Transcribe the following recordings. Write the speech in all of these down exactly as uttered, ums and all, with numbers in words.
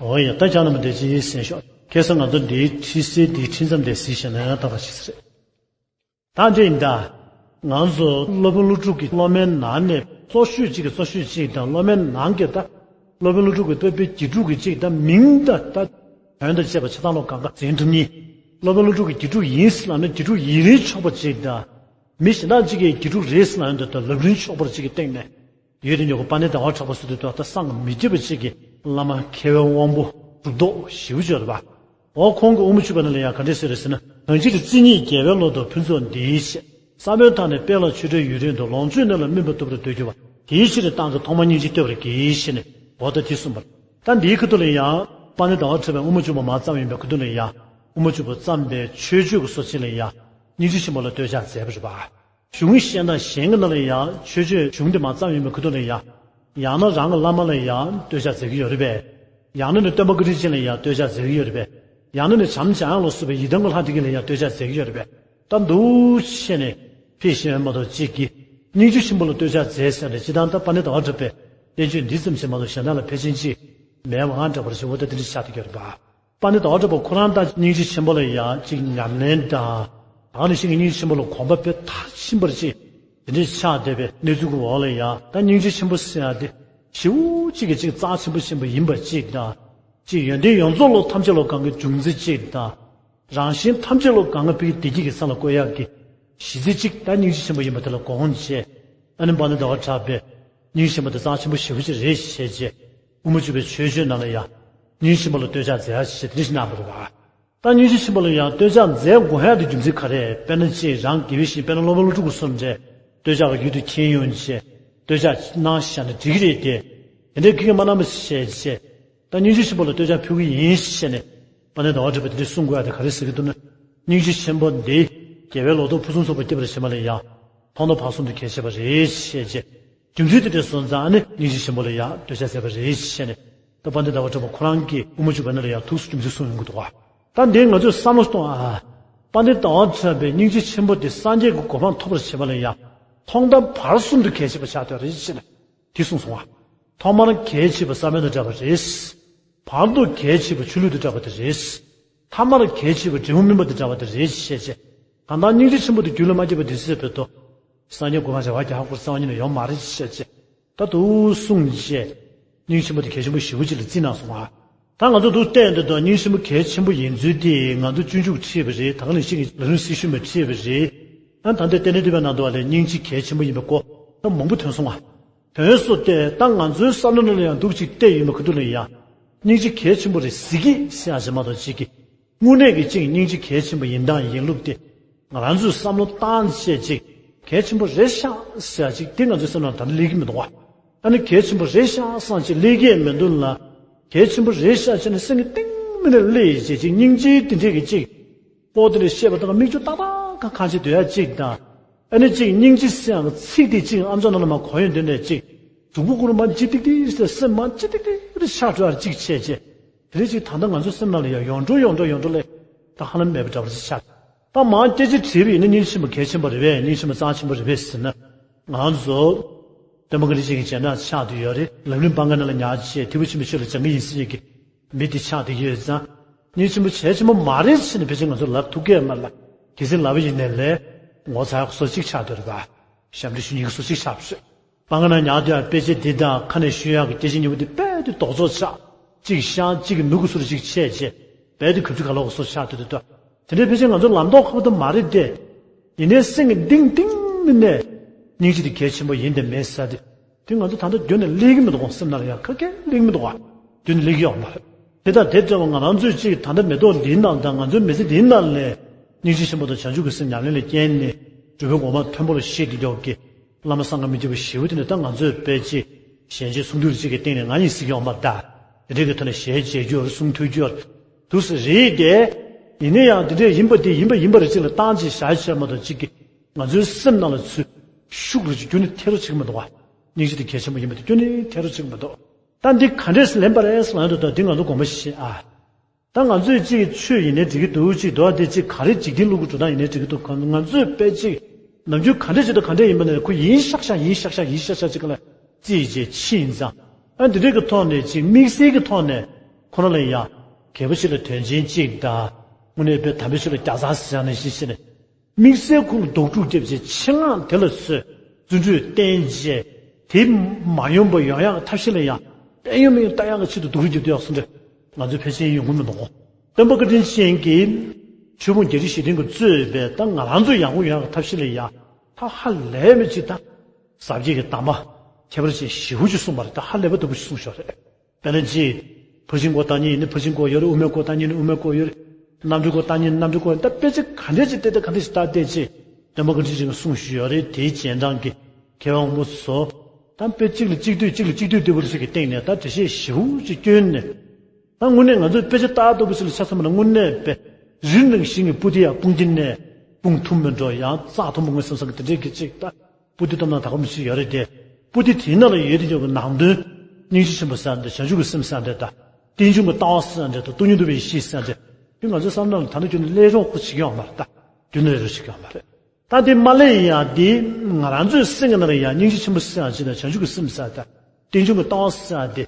འོ་ཡ། ད་ཅག་རྣམ་པ་འདི་ཅི་ཡིན་གསན་ཤོག་ཁ་སང་ང་ཚོ་འདིའི་ཁྲིད་གསལ་འདིའི་ཁྲིད་མཚམས་དེ་གཟིགས་ཤེས་ན་ཡང་ད་ག་ཞིག་རེད། ད་འདྲ་ཡིན་ད། ང་ཚོ་སློབ་དཔོན་ཀླུ་སྒྲུབ་ཀྱི་སློབ་མའི་ནང་ནས་གཙོ་ཤོས་གཅིག་གི་གཙོ་ཤོས་གཅིག་དང་སློབ་མའི་ནང་གི་ད། སློབ་དཔོན་ཀླུ་སྒྲུབ་ཀྱི་བསྟོད་པའི་དགེ་ཕྲུག་གི་གཅིག་ད་མིང་ད་ད། དོན་དང་བཅས་པ་ཆ་ཚང་ལོ་གང་ག་འཛིན་ཐུབ་མཁན། སློབ་དཔོན་ཀླུ་སྒྲུབ་ཀྱི་དགེ་ཕྲུག་ཡིན་ཟེར་ལབ་ན་དགེ་ཕྲུག་ཡིན་རིན་ཆོག་པ་གཅིག་དང་། མི་གཞན་དག་གཅིག་གིས་དགེ་ཕྲུག་རེད་ཟེར་ལབ་ན་ད་ལབ་རིན་ཆོག་པ་གཅིག་གི་སྟེང་ནས། ཡོད་དེ་ཉོ་གི་དཔལ་ལྡན་ཟླ་བ་གྲགས་པ་སུ་དེ་དག་ད་སངས་མི་རྒྱས་པ་གཅིག་གི་བླ་མ་མཁས་པའི་དབང་པོ་གྲུབ་ཐོབ་ཞེ་པོ་ཅིག་ཡོད་རེད་པ། འོ་ཁོང་གི་དབུ་མ་འཇུག་པ་ནང་ལ་ཡང་ག་འདྲས་ཟེར་རེད་ཟེར་ན། གང་ཕྱིར་བརྩེ་ཉིད་རྒྱལ་བའི་ལོ་ཏོག་ཕུན་ཚོགས་འདིའི་ཆེད། བསམ་པའི་མཐའ་ནས་དཔལ་ལ་ཆོས་འབྲེལ་ཡུན་རིང་དུ། ལོངས་སྤྱོད་གནས་ལ་སྨིན་པ་ཐོབ་པར་འདོད་གྱུར་པ། དེའི་ཕྱིར་བདག་གིས་ཐོག་མར་སྙིང་རྗེ་བསྟོད་པར་བགྱི་ཞེས་ནས་འོ་ད་དེ་གསུངས་པ། ད་འདིའི་ཁ་ཐུག་ལ་ཡང་དཔལ་ལྡན་ཟླ་བ་གྲགས་པའི་དབུ་མ་འཇུག་པ་མར་བརྩམས་ཡོད་པའི་ཁ་ཐུག་ལ་ཡང་དབུ་མ་འཇུག་པ་བརྩམས་པའི་མཆོད་བརྗོད་ཀྱི་སོ་ཆེན་ལ་ཡང་སྙིང་རྗེ་ཆེན་པོ་ལ་བསྟོད་ཕྱག་མཛད་པ་རེད་པ། གཞུང་གཞན་དང་གཞན་གྱི་ནང་ལ་ཡང་མཆོད་བརྗོད་གཞུང་དེ་མར་བརྩམས་ཡོད་པའི་ཁ་ཐུག་ལ་ཡང་། ཡང་ན་རང་གི་བླ་མ་ལ་ཡང་བསྟོད་ཕྱག་མཛད་ཀྱི་ཡོད་རེད་པས། ཡང་ན་ནི་སྟོན་པ་བཀའ་དྲིན་ཅན་ལ་ཡང་བསྟོད་ཕྱག་མཛད་ཀྱི་ཡོད་རེད་པས། ཡང་ན་ནི་བྱམས་བྱམས་དབྱངས་ལ་སོགས་པའི་ཡི་དམ་གྱི་ལྷ་དེ་གཉིས་ལ་ཡང་བསྟོད་ཕྱག་མཛད་ཀྱི་ཡོད་རེད་པས། ད་འདུག་བྱས་ནས་ཕེབས་བཞིན་པ་མ་གཏོགས་གཅིག་གིས་སྙིང་རྗེ་ཆེན་པོ་ལ་བསྟོད་ཕྱག་མཛད་ཟེར་ནས་སྤྱིར་བཏང་ད་དཔལ་ལྡན་ཟླ་བ་གྲགས་པའི་བསྟན་བཅོས་འདི་ཙམ་ཞིག་མ་གཏོགས་གཞན་དག་ལ་ཕལ་ཆེར་ཅིག་མེད་པ་འདྲ་པོ་ཞིག་འོ་ད་དེ་འདྲ་ཆགས་བསྡད་ཀྱི་ཡོད་རེད་པ། དཔལ་ལྡན་ཟླ་བ་གྲགས་པ་ཁོ་རང་ད་སྙིང་རྗེ་ཆེན་པོ་ལ་ཡང་ཅིག་ཉམས་ལེན་དང་། ད་ག་ནང་བཞིན་གྱི་སྙིང་རྗེ་ཆེན་པོ་ལ་གོམས་པ་དཔེ་མཐར་ཕྱིན་པར་ཅིག་དེ་འདྲའི་ཆགས་བསྡད་པའི་གནས་ཚུལ་གྱི་འོག་ལ་ཡང་ད་སྙིང་རྗེ་ཆེན་པོ་ཟེར་ཡ་དེ་ཞེ་པོ་ཅིག་གི་ཅིག་རྩ་ཆེན་པོ་ཆེན་པོ་ཡིན་པ་ཅིག་དང་། ཅིག་ཡོན་ཏན་ཡོངས་རྫོགས་ལོ་ཐམས་ཅད་ལོ་གང་གི་འབྱུང་རྩིས་ཅིག་དང་། རང་གཞན་ཐམས་ཅད་ལོ་གང་ག་ཕ་གི་བདེ་སྐྱིད་ཀྱི་ས་ལ་བཀོད་ཡག་གི་གཞི་རྩ་གཅིག་ད་སྙིང་རྗེ་ཆེན་པོ་ཡིན་པ་དེ་ལ་དགོངས་བྱས། ཨ་ནི་དཔལ་ལྡན་ཟླ་བ་གྲགས་པས་སྙིང་རྗེ་ཆེན་པོ་དེ་རྩ་ཆེན་པོ་ཞེ་པོ་ཅིག་རེད་བྱས་རྗེས། དབུ་མ་འཇུག་པའི་མཆོད་བརྗོད་ནང་ལ་ཡང་། སྙིང་རྗེ་ཆེན་པོ་ལ་བསྟོད་ཕྱག་མཛད་ཡ་ཞེས་དེ་འདྲ་ཞིག་གནང་བ་རེད་པ། ད་སྙིང་རྗེ་ཆེན་པོ་ལ་ཡང་བསྟོད་ཕྱག་མཛད་དགོས་ཡ་དེ་རྒྱུ་མཚན་ག་རེ། དཔེར་ན་ཅིག་རང་དགེ་བའི་བཤེས་གཉེན་དཔེར་ན་སློབ་དཔོན་ཀླུ་སྒྲུབ་ཀྱི་གསུང་འདྲ། བསྟོད་ཕྱག་གི་ཡུལ་དུ་མཁྱེན་ཡོང་བྱས། བསྟོད་ཕྱག་གནང་བཞག་ན་འགྲིག་གི་རེད་དེ། དེ་འདྲའི་ཁྱེད་ཀྱིས་མ་གནང་བ་བྱས་རྗེས། ད་སྙིང་རྗེ་ཆེན་པོ་ལ་བསྟོད་ཕྱག་ཕུལ་གྱི་ཡིན་ཞེས་ནས། དཔལ་ལྡན་ཟླ་བ་གྲགས་པས་དེ་འདྲ་གསུང་དགོས་ཡ་དེ་ག་རེ་ཟེར་གྱི་འདུག་ན། སྙིང་རྗེ་ཆེན་པོ་འདི་རྒྱལ་བའི་ལོ་ཏོག་ཕུན་སུམ་ཚོགས་པ་སྐྱེད་པར་བྱེད་པ་ལ་ཡང་། མཐོང་ལྟོགས་བག་གསུམ་དུ་གལ་ཆེ་བ་རེད་ཞེས་བྱས། རྒྱུ་མཚན་དེ་འདྲ་སོང་ཙང་ཨ་ནི་སྙིང་རྗེ་ཆེན་པོ་ལ་ཡང་བསྟོད་ཕྱག་མཛད་པ་རེད་ཞེས་ནས། ད་དཔལ་ལྡན་ཟླ་བ་གྲགས་པ་ཁོ་རང་གིས་དབུ་མ་འཇུག་པ་ནང་ལ་ཡང་ཐུགས་སུ་རྒྱུ་མཚན་གསུངས་ཡོང་གི་འདུག་ག་ད་འདི་ང་ཚོས་བསམ་བློ་གཏོང་ཨ། དཔལ་ལྡན་ཟླ་བ་གྲགས་པའི་སྙིང་རྗེ་ཆེན་པོ་དེ་སངས་རྒྱས་ཀྱི་གོ་འཕང་ཐོབ་པར་བྱེད་པ་ལ་ཡང་། མཐོང་ལྟོགས་བར་གསུམ་དུ་གལ་ཆེ་བ་ཆགས་བསྡད་རེད་ཅེས་ནས་དེ་གསུངས་སོང་བ། ཐོག་མར་གལ་ཆེ་བ་བསམ་པའི་དང་འདྲ་བ་རེད། བར་དུ་གལ་ཆེ་བ་ཆོས་ལུགས་དང་འདྲ་བ་དེ་རེད། ཐ་མར་གལ་ཆེ་བ་འབྲས་བུ་སྨིན་པ་དང་འདྲ་བ་དེ་རེད་ཅེས་བྱས། གང་ལྟར་སྙིང་རྗེ་ཆེན་པོ་དེ་རྒྱུད་ལ་མ་སྐྱེས་པ་དེ་ཚོས་བོད་དུ། སངས་རྒྱས་གོ་འཕང་བྱ་བ་རྒྱ་ཧ་གོ་རྩ་བ་ཉིད་ནས་ཡོང་མ་རེད་ཅེས་བྱས། ད་དུ་གསུངས་རྗེས། སྙིང་ཆེན་པོ་དེ་གལ་ཆེན་པོ་ཞེ་པོ་ཅིག་ལ་བརྩིས་གནང་སོང་ང་། ད་ང་ཚོ་འདུག་བལྟས་འདི་དང་སྙིང་ཆེན་པོ་གལ་ཆེན་པོ་ཡིན་ཚུལ་དེ་ང་ཚོ་སྤྱོད་འཇུག་ཁྲིད་པ་རེད། ད་ག་ནང་བཞིན་གྱི་ལམ་རིམ་སྲི་ཞུ་མ་ཁྲིད་པ་རེད། ཨ་ད་ལྟ་བསྟན་ནས་འདུས་པའི་ནང་དུ་བ་ལས་སྙིང་རྗེ་གལ་ཆེན་པོ་ཡིན་པའི་སྐོར་ད་མང་པོ་ཐོན་སོང་ང་། ཐོན་སོང་སྟེ་ད་ང་ཚོའི་བསམ་བློ་ནང་ལ་ཡང་འདུག་ཅིག་བལྟས་ཡོད་མེད་ཁ་ཐུག་ལ་ཡང་། སྙིང་རྗེ་གལ་ཆེན་པོ་རེད་ཟེར་གྱི་ཟེར་ཡ་ཅིག་མ་གཏོགས་ཅིག་གི་དངོས་གནས་ཀྱི་ཅིག་སྙིང་རྗེ་གལ་ཆེན་པོ་ཡིན་སྟངས་ཡིན་ལུགས་དེ། ང་རང་ཚོས་བསམ་བློ་བཏང་བྱས་ཅིག་གལ་ཆེན་པོ་རེད་ཤག་ཟེར་ཡ་ཅིག་དེ་ང་ཚོའི་སེམས་ནང་ད་ལྟ་སླེབས་ཀྱི་མི་འདུག་བ། ཨ་ནི་གལ་ཆེན་པོ་རེད་ཤག་བསམ་ཅིག་སླེབས་ཀྱི་མི་འདུག་ལ། གལ་ཆེན་པོ་རེད་ཤག་བྱས་ནས་སེམས་ཀྱི་གཏིང་མི་ནས་སླེབས་བྱས་ཅིག་སྙིང་རྗེའི་དེ་འདྲས་ཀྱི་ཅིག་པོ་དེ་ལས་བཤད་པ་དང་མིག་ཆུ་ཏག་ཏག་གང་གང་ཅིག་སྡོད་ཡ་ཅིག་དང་། ཨ་ནི་ཅིག་སྙིང་རྗེ་ཟེར་ཡང་ཚིག་དེ་ཅིག་ཨམ་ཅོག་ནང་ལ་མར་གོ་ཡོང་དུས་ནས་ཅིག་གཟུགས་པོ་ཁོ་རང་མར་ལྗིད་ཏིག་ཏིག་ཟེར་སེམས་མར་ལྗིད་ཏིག་ཏིག་རེ་ཆགས་འགྲོ་ཡ་ཅིག་བྱས་རྗེས། དེ་རེད་ཅིག་ད་ལྟ་ང་ཚོའི་སེམས་ནང་ལ་ཡང་ཡོང་འགྲོ་ཡོང་འགྲོ་ཡོང་འགྲོ་ལས་ད་ཧ་ལམ་མེད་པ་འདྲ་བ་ཅིག་ཆགས། ད་མར་སྐད་ཆ་དྲིས་པ་ཡིན་ན་སྙིང་རྗེ་ཆེན་པོ་གལ་ཆེན་པོ་རེད་པས། སྙིང་རྗེ་ཆེན་པོ་རྩ་ཆེན་པོ་རེད་པས་ཟེར་ན། ང་ཚོ་སྟོན་པ་བཀའ་དྲིན་ཅན་གྱི་རྗེས་འབྲང་ཆགས་བསྡད་ཡོད་རེད། ལམ་རིམ་སྤང་ཁ་ནང་ལ་ཉར་བྱས་ཐེག་པ་ཆེན་པོའི་ཆོས་ལ་སྦྱང་གི་ཡིན་ཟེར་ཡས་ཀྱི་མི་དེ་ཆགས་བསྡད་ཀྱི་ཡོད་ཙང་། སྙིང་རྗེ་ཆེན་པོ་གལ་ཆེན་པོ་མ་རེད་ཟེར་ནས་ཕལ་ཆེར་ང་ཚོ་ལབ་ཐུབ་ཀྱི་མ་རེད། གལ་སྲིད་ལབ་པ་ཡིན་ན་ལས་ངོ་ཚ་ཡག་བཟོ་ཅིག་ཆགས་བསྡད་རེད་པ། ཞབས་འདྲེན་ཞུ་མཁན་གྱི་བཟོ་ཅིག་ཆགས་བྱས། སྤང་ཁ་ནང་ཉར་བསྡད་ཡག་དཔེ་ཆ་འདི་དང་ཁ་ནས་ཤོད་ཡག་གི་སྐད་ཆ་ཉུང་པོ་འདི་རྦད་དེ་ལྡོག་ཕྱོགས་ཆགས། གཅིག་བཤང་གཅིག་ནུབ་ཀྱི་བཟོ་འདྲ་ཅིག་བྱས་བྱས། རྦད་དེ་གབ་ཚིག་ག་ལོག་གི་བཟོ་ཆགས་བསྡད་འདུག་དེ་འདྲའི་ཕལ་ཆེར་ང་ཚོ་ལམ་ལྡོག་ཁག་པོ་དེ་མ་རེད་དེ། ཡིན་ནའི་སེམས་ཀྱི་གཏིང་གཏིང་ནས་སྙིང་རྗེ་དེ་གལ་ཆེན་པོ་ཡིན་དང་མིན་ཟེར་དེ། དེ་ང་ཚོ་ད་ལྟ་རྒྱུན་ནས་སླེབས་ཀྱི་མི་འདུག་གོ། སེམས་ནང་ལ་ཡང་ཁ་སྐད་སླེབས་ཀྱི་མི་འདུག་ག། རྒྱུན་ནས་སླེབས་ཀྱི་ཡོད་མ་རེད། དེ་དང་དེ་འདྲ་བ་ང་རང་ཚོས་ཅིག་ད་ལྟ་མེ་ཏོག་འདིའི་ནང་དང་ང་ཚོའི་མི་ཚེ་འདིའི་ནང་ལས་སྙིང་རྗེ་ཆེན་པོ་དང་བྱང་ཆུབ་ཀྱི་སེམས་ཉམས་ལེན་ལ་བརྟེན་ནས་གྲུབ་པའི་གོ་འཕང་མཐོན་པོ་ལ་གཤེགས་ཏེ་ཡོད་ཀྱི། བླ་མ་སངས་རྒྱས་མི་འཇིགས་པ་ཞེ་པོ་དེ་ནི་ད་ང་ཚོས་དཔེ་ཅིག་གཞན་གཅེས་སྲུང་སྐྱོབ་ཅིག་གི་སྟེང་ནས་ང་ཡིན་ཟེར་གྱི་ཡོད་མ་རེད་ད། དེ་འདྲའི་གི་ཐོག་ནས་ཞལ་མཇལ་རྒྱུ་ཡོད་རེད། གསུང་ཐོས་རྒྱུ་ཡོད་རེད། འདུག་སེ་རེད་དེ། ཡིན་ན་ཡང་དེ་འདྲས་ཡིན་པ་དེ་ཡིན་པ་ཡིན་པ་རེད་ཅིག་ལ་བཏང་ཅིག་བཞག་བྱས་མ་གཏོགས་ཅིག་གི་ང་ཚོའི་སེམས་ནང་ལ་ཚུར་ཤུགས་རེ་ཅིག་རྒྱུན་ནས་ཐེབས་རོགས་བྱེད་ཀྱི་མི་འདུག་བ། སྙིང་རྗེ་དེ་གལ་ཆེན་པོ་ཡིན་པ་དེ་རྒྱུན་ནས་ཐེབས་རོགས་བྱེད་ཀྱི་མི་འདུག་ད་འདི་ག་འདྲས་ལེན་པ་རེད་ཟེར་ལབ་ཡོང་དུས་ད་འདི་ང་ཚོ་དགོངས་པ་བཞེས་ཨ། ད་ང་ཚོས་ཅིག་ཆོས་ཡིན་ནའི་འགྲིག་གི་འདུག་ཅིག་འདུག་ཨ། དེ་ཅིག་ག་རེ་འཇིག་རྟེན་གློ་བུར་འགྲོ་སྟངས་ཡིན་ནའི་འགྲིག་གི་འདུག་ང་ཚོས་དཔེ་ཅིག་ནམ་རྒྱུན་ག་འདྲས་ཅིག་དང་ག་འདྲས་ཡིན་པ་ནས་ཁོ་ཡིན་ཤག་ཤག་ཡིན་ཤག་ཤག་ཡིན་ཤག་ཤག་ཅིག་ག་ལ་རྩིས་བྱས་ཕྱིན་ཙང་། ཨ་འདི་འདྲས་ཀྱི་ཐོག་ནས་ཅིག་དམིགས་བསལ་གྱི་ཐོག་ནས་ ཁོ་རང་ལ་ཡང་གད་པ་ཞིག་ལ་དོན་ཆེན་གཅིག་དང་། དངོས་གནས་དཔེ་དམ་པའི་ཆོས་ལ་རྒྱ་ཚ་ཟེར་ཡང་ནས་ཤེས་བྱས་ནས། དམིགས་བསལ་ཁོ་ལ་རྡོག་ཕྲུག་བརྒྱབ་བྱས་ཆེད་མངགས་དེ་ལ་སོས་བརྩོན་འགྲུས་བསྟེན་བྱས། དེ་མ་ཡོང་པ་ཡོང་ཡག་གི་ཐབས་ཤེས་ལ་ཡང་དཔལ་ཡོན་མི་ཡོང་ལྟ་ཡག་གི་ཆེད་དུ་རྡོག་ཕྲུག་བརྒྱབ་སྟེ་ཡོང་སོང་འདྲ། ང་ཚོའི་ཕལ་ཆེར་ཡོང་གི་མི་འདུག་གོ། སྟོན་པ་བཀའ་དྲིན་ཅན་གྱིས་ཆོས་ཕུང་བརྒྱད་ཁྲི་བཞི་སྟོང་གིས་གཙོས་པའི་ད་ང་རང་ཚོ་ཡག་པོ་ཡོང་ཡག་གི་ཐབས་ཤེས་ལ་ཡང་ད་ཧ་ལས་པའི་ཅིག་ད་ཟབ་རྒྱས་ཀྱི་གདམས་པ་ཁྱད་པར་ཅན་ཞེ་པོ་ཅིག་གསུངས་པ་རེད། ད་ཧ་ལས་པ་ལྟ་བུ་ཅིག་གསུངས་ཤག་རེད། དཔེར་ན་ཅིག་ཕར་ཕྱིན་སྐོར་བཏང་མཁན་ཡིན་ན་ཕར་ཕྱིན་སྐོར་ཡོད་རེད། དབུ་མའི་སྐོར་བཏང་མཁན་ཡིན་ན་དབུ་མའི་སྐོར་ཡོད་རེད། རྣམ་འགྲེལ་སྐོར་བཏང་མཁན་ཡིན་ན་རྣམ་འགྲེལ་སྐོར་ཡོད་རེད། ད་དཔེ་ཆ་ག་འདྲས་ཅིག་བལྟས་ད་ག་འདྲས་ཅིག་ལྟ་བལྟས་ཅིག་སྟོན་པ་བཀའ་དྲིན་ཅན་གྱིས་གསུངས་བཞག་ཡོད་རེད། དེའི་རྗེས་འབྲང་གི་མཁས་པ་དབང་པོ་ཚོ་ད་དཔེ་གཅིག་ལ་གཅིག་ལྟོས་གཅིག་ལ་གཅིག་ལྟོས་ལྟ་བུ་ཞིག་གི་སྟེང་ནས་ད་འགྲེལ་བཤད་ཞེ་པོ་ཅིག་བསྐྱོན་ནས། ད་དངོས་གནས་ང་ཚོས་དཔེ་ཆ་ལྟ་ལྟ་བུ་ཞིག་ལ་ཆ་མཚོན་པ་ན་དངོས་གནས་དཔེ་རིང་རིང་ཞིག་གི་པོ་ཏི་ཡ་དཔུང་གི་ནས་དཔུང་ཐུང་མི་འགྲོ་ཡང་རྩ་མཐོན་པོ་ངོས་བཟུང་ས་གི་དེ་འདྲས་ཀྱི་ཅིག་ད། པོ་ཏི་ལྟ་ན་ད་ག་མི་ཤེས་ཡོད་རེད་དེ། པོ་ཏི་དེའི་ནང་ལ་ཡོད་དེ་ཡོད་པའི་ནང་དོན། སྙིང་རྗེ་ཆེན་པོ་ཟེར་འདི་བྱང་ཆུབ་ཀྱི་སེམས་ཟེར་འདི་དང་། རྟེན་འབྱུང་གི་ལྟ་བ་ཟེར་འདི་དང་སྟོང་ཉིད་རྟོགས་པའི་ཡེ་ཤེས་ཟེར་འདི། དེ་ང་ཚོའི་བསམ་བློ་ལ་ད་ནི་རྒྱུན་ནས་སླེབས་རོགས་ཁོ་བྱེད་ཀྱི་ཡོད་མ་རེད་ད། རྒྱུན་ནས་སླེབས་རོགས་བྱེད་ཀྱི་ཡོད་མ་རེད། ད་དེ་མ་སླེབས་ཡང་དེ་ང་རང་ཚོའི་སེམས་ཀྱི་ནང་ལ་ཡང་སྙིང་རྗེ་ཆེན་པོ་ཟེར་འདི་དང་བྱང་ཆུབ་ཀྱི་སེམས་ཟེར་འདི། རྟེན་འབྱུང་གི་ལྟ་བ་ཟེར་ཡ་དེ་